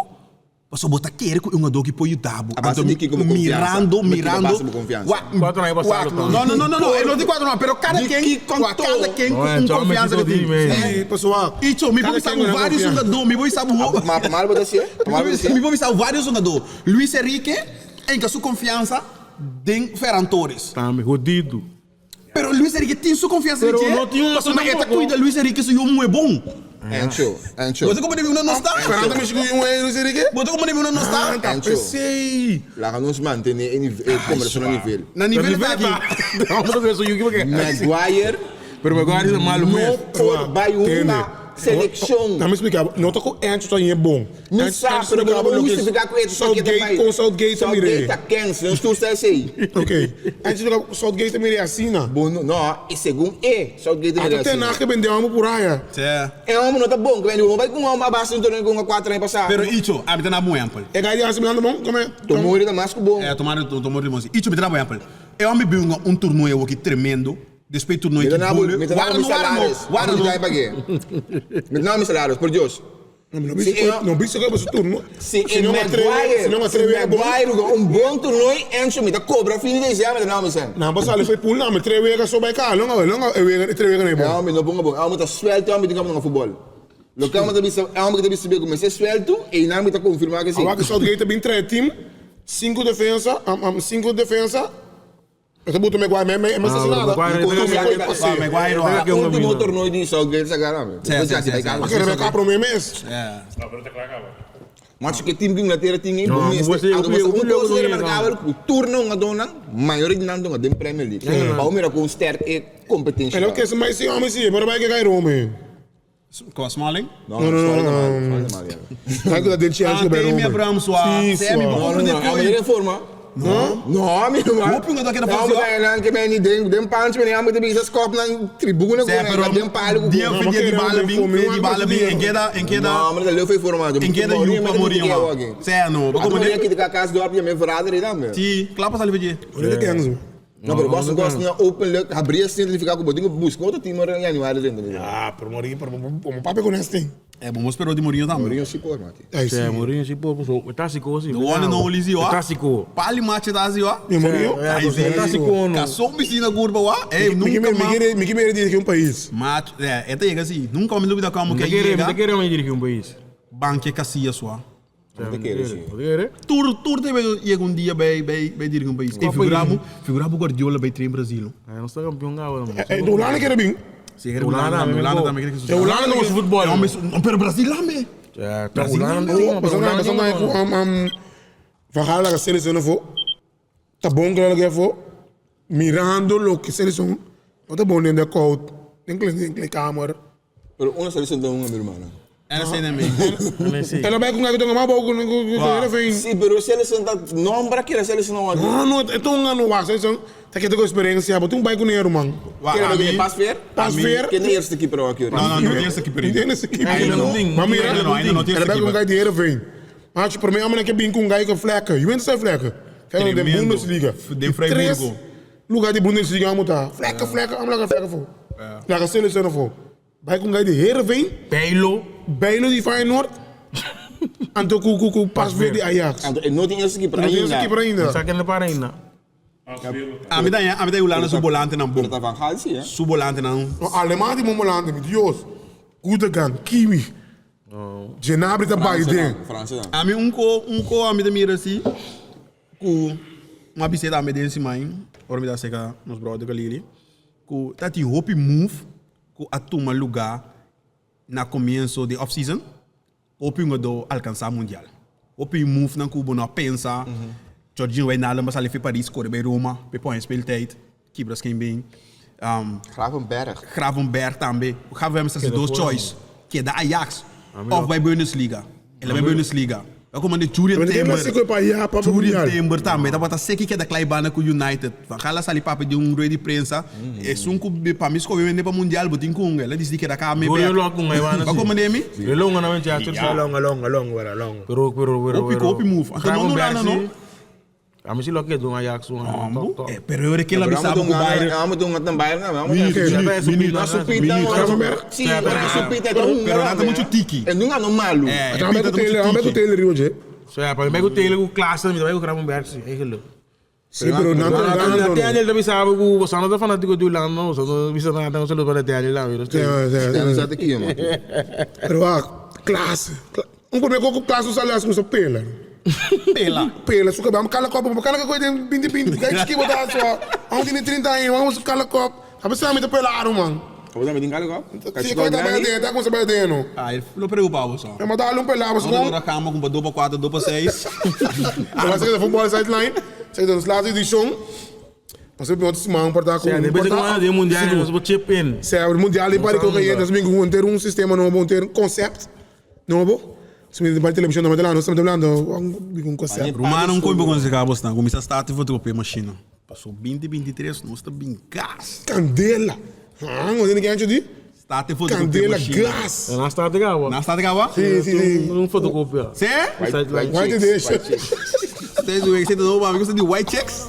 pasobra bo ta kere ku e hungadó aki por yuda bo. A base di kiko bo konfiansa? Mirando, Di kiko mirando, base bo konfiansa? wak, Kuatro aña pasado wak, ta. no, no, no, no, no, e no di kuatro aña, pero kada Di ken, kiko wak, anto? kada ken ku No, un chau konfiansa mester ku tin. di me. Sí, pasobra Icho, mi por kada bisa ken ku ku nan vários konfiansa. hungadó, mi por bisa ku Ah, ma pa mal bo ta hasié? Pa mal bo ta hasié? Mi por bisa vários hungadó. Luis Enrique enka su konfiansa den Ferran Torres. Tambe, jodido. Pero Luis Enrique tin su konfiansa den Pero dje, no tin un pasobra e ta tampoco. kuida Luis Enrique su yu muhe bon. Encho, Encho. Bo ta komprende mi una no sta? Ferran ta mishi ku yu muhe Luis Enrique? Bo ta komprende mi una no sta? Ah, ta Encho. pesey. Laga nos mantené e nive, e kombersashon na nivel. Na nivel ta aki. Vamos a ver su yuki porque. Maguire Pero Maguire ta malo no mes. por bai Tende. hunga selekshon. Dame explica bo, no ta ku Encho ta yen bon. Mi Encho- sa, Encho pero bo explica no bo por loke hustifiká ku Encho ta keda Southgate bai. kon Southgate ta Southgate mir'é. ta kens, nos tur sa esei. Ok. Encho explica bo, Southgate ta mir'é asina. Bo no, no, e segun e, Southgate ta mir'é Ata asina. Ten Hag a bende homo por aya. Sè. E homo no ta bon, ku bo no bai ku un homo a base di un torneo ku hunga kuater aña pasá. Pero Icho, ami ta na bo ehèmpel. E gai di hasi mirando bon, kome? Tomori ta mas ku bon. Eh, tomari, tomori bon si. Icho, mi ta na bo ehèmpel. E homi bin hunga un torneo awoki tremendo. Despues tur Mi noite ta na bo, bole. mi ta na Wara bo mi no, wara no, salaris. wara Mi no. ta pag'é. Mi ta na bo mi salaris, por Dios. No, no Si bisa e, no bisa ku su turno. si e Si no atreve, si Maguire, no si atreve bon. Maguire hunga un bon toernooi, Enzo mi ta kobra fin di diciember, mi ta na bo mi sèn. Nan pa sali for pool nan, mi tre wega so bai ka, longa longa e wega e tre wega no e E bon. homber no ponga bon, e homber ta suelto, e homber tin kaba hunga futbol. Loke homber ta bisa, e homber ta bisa ku mester suelto, einan mi ta konfirmá ke si. Awor ku Southgate ta bin trae team, sinku defensa, sinku defensa. E ta buta Maguire, me me me sa nada. Maguire wa. E ultimo torneo di Southgate sa gana me. Sí, sí, sí, sí. Porque Rebecca prome mes. No, pero ta kla kaba. Maar si ke team di Inglaterra tin ei, No, bo mester. bo Anto basta un bo kos bo remarkabel ku tur nan hungadónan, mayoria di nan ta hunga den Premier League. Pa bo mira kon sterk e kompetensia Pero ta. ke se mai si home si, pero bai ke kai Rome. Kwa Smalling? No, no, no, no, no. Kai ku ta den Chelsea Ah, bai Tammy Rome. Abraham swa. Si, Tammy, swa. bo No, no, comprende no, koe. amo den forma. No? No, mi no. Hopi nga ta keda No, fácil, mi nan ke meni den den panch mi amo te bisa skop nan tribuna ku Sê, nan pero den palo ku. dia No, dia di ma bala kere bin, un dia di bala bin, un en keda, en keda, No, mi ta leu fe forma. en keda yupa Mourinho. Sê, no, bo Como comprende? ne kita ka kas do ap ya me verrader dan me. Si, klaar pa sali pa dje. Ora ke Enzo. No, pero Boston Boston na openlijk habria sin significa ku bo tin ku buska otro team ora januari dentro. Ah, pero Mourinho, pero como papia con este. Eh, bom, spero di Mourinho tambe. Mourinho si por, mati. Ai, si. Sí, Mourinho sí por, pues, está así sí. The one and only sí, ó. Está así Pali macho tá assim, ó. E Mourinho? Ai, sim. Tá assim, no. Caçou piscina curva, ó. Ei, Mi nunca mais. quiere, mi quiere dirigir un país. Macho, é, esta chega assim, nunca me duvida como que Me quiere, chega. me quiere me dirigir un país. Banque Casillas, ó. Te quiere, sí. ¿Te quiere? Tur, tur teve chega um dia bij bij bij dirigir um país. E figuramos, figuramos Guardiola bij trein Brasil. No está campeón ahora. Eh, do Holanda quiere bin. Sim, era Holanda, Holanda também queria que Eh, Holanda no es fútbol. É, homem, pero Brasil lá, me. Brasil. Oh, pasando pasando ku Van Gaal la selección fo. Ta bon que la fo. Mirando lo que selección. No ta bon in de koud. In klein kamer. Pero una selección de un mi hermano. Era assim, né, me. Ela vai com que tengo más con con con Sí, pero selección ta nombra que era selección no. No, no, é um ano wa, selección. Ta que tengo experiência, but um vai com dinheiro, man. Quer ver que pas ver? Pas ver. Quem é eerste keeper ook Não, não, não tem essa keeper ainda. Entende esse equipe? Ainda não. Maar mira, Ainda não, ainda não tem ela essa vai com equipe. um dinheiro vem. Mas para mim, amanhã que bem com um gai com fleca. Juventus é fleca. Fleca de Tremendo. Bundesliga. De Freiburgo. Três lugar de Bundesliga vamos tá. Fleca, fleca, vamos lá fleca for. Fleca seleção for. Vai com um gai de Heerenveen, Bijlo. Bijlo de Feyenoord. En toen ku ku ku pas weer de Ajax. En no tem eerste keeper Não tem esse ainda. equipe ainda. Está que no para ainda. A mim daí, a mim daí Holanda su volante não bom. Pero tá Van Gaal sim, hè? Su volante não. No, Alemão de Momolande, meu Deus. Gutegan, Kimi. Genabri tá Biden. França não. A mim um co, um co a mim da mira assim, ku uma biseta a mim desse mãe, ora me dá seca nos brother Galili, ku tati hope move ku a toma lugar na começo de off season, hope um do alcançar mundial. Hope move na ku bono pensa. Jorginho Wijnaldum was al even Paris, scoorde bij Roma, bij point speeltijd, keeper geen been. Gravenberg. Gravenberg também. Gravenberg is de doos choice. Keda Ajax of bai Bundesliga. El a bai Bundesliga. A komand'é Jurien Pero Timber. Messi pa allá pa Jurien mundial. Timber tambe tabata seki keda klai banda ku United. Van Gaal a sali papia den un rueda di prensa. Esun ku pa mi skohe wende pa mundial bo tin ku hunga. El a disidi keda kame Jurien bek. lo a hunga e banda Bo a si. komand'é mi? El lo hunga na Manchester si. Longo, longo, longo, era longo. Pero, pero, pero, Hopi pero. hopi move. Anto no Hulanda no. A mi si lo keda un Ajax un Ambo. top, top. Eh, pero ora kila Pero bisa amo ku Bayern. amo dunga tan Bayern, amo Minute, dunga. minute, minute. Na supita, Minute. Sí, ora supita, Pero nada mucho tiki. E nunca no malu. Eh, Ame pinta ku Taylor, ame ku mucho tiki. Taylor riba dje. So ja, pa mi ku Taylor ku Klaassen, mi ta bai ku Gravenberch si, eigenlijk. Sí, pero nan ta ganando. Nathaniel ta bisa ku boso no ta fanatico di Hulanda, no, boso no bisa nada, no saludo pa Nathaniel tambe. Sí, sí, Ya no sí. sa te kiyo, man. Pero ah, Klaassen. Un por ku Klaassen sali as kusa pela. Pela. Pela, su cabelo, cala copa, cala que coisa tem 20 20, kijk que botar só. Aonde tem 30 anos, vamos cala copa. A pessoa me tá pelado, man. Como tá me dingalo, ko? Se coisa tá bem dentro, tá com saber dentro. Ah, ele não preocupava só. Eu mandar um pelado, mas Não com. na cama com 2 para 4, 2 para 6. Mas você futebol sideline, você tá laatste edition. Você pode se man portar com. Ja, depois que de mundial, nós vamos chip in. Se é o mundial e para que eu nós vamos ter um sistema novo, ter um conceito novo. Se me para televisão não lá, nós estamos falando um conceito. Romano não come com esse cabo, não. Começa a start e fotocopia machine. Passou 20, 23, nós está bem gas. Candela. Ah, não tem ninguém de Start e fotocopia Candela machine. gas. Na start gawa. Na start gawa? Sim, sim, sim. Um fotocopia. Cê? Sideline. White edition. Vocês você tá novo, amigo, você de white checks?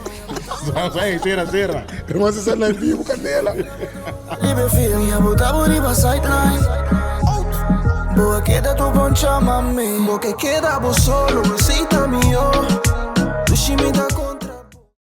Sai, cera, cera. Irmã, você sai vivo, candela. Ribe feel, mi abuta riba sideline. Boa queda tu poncha mami. Bo que queda vos solo, besita mío. Tu shimita.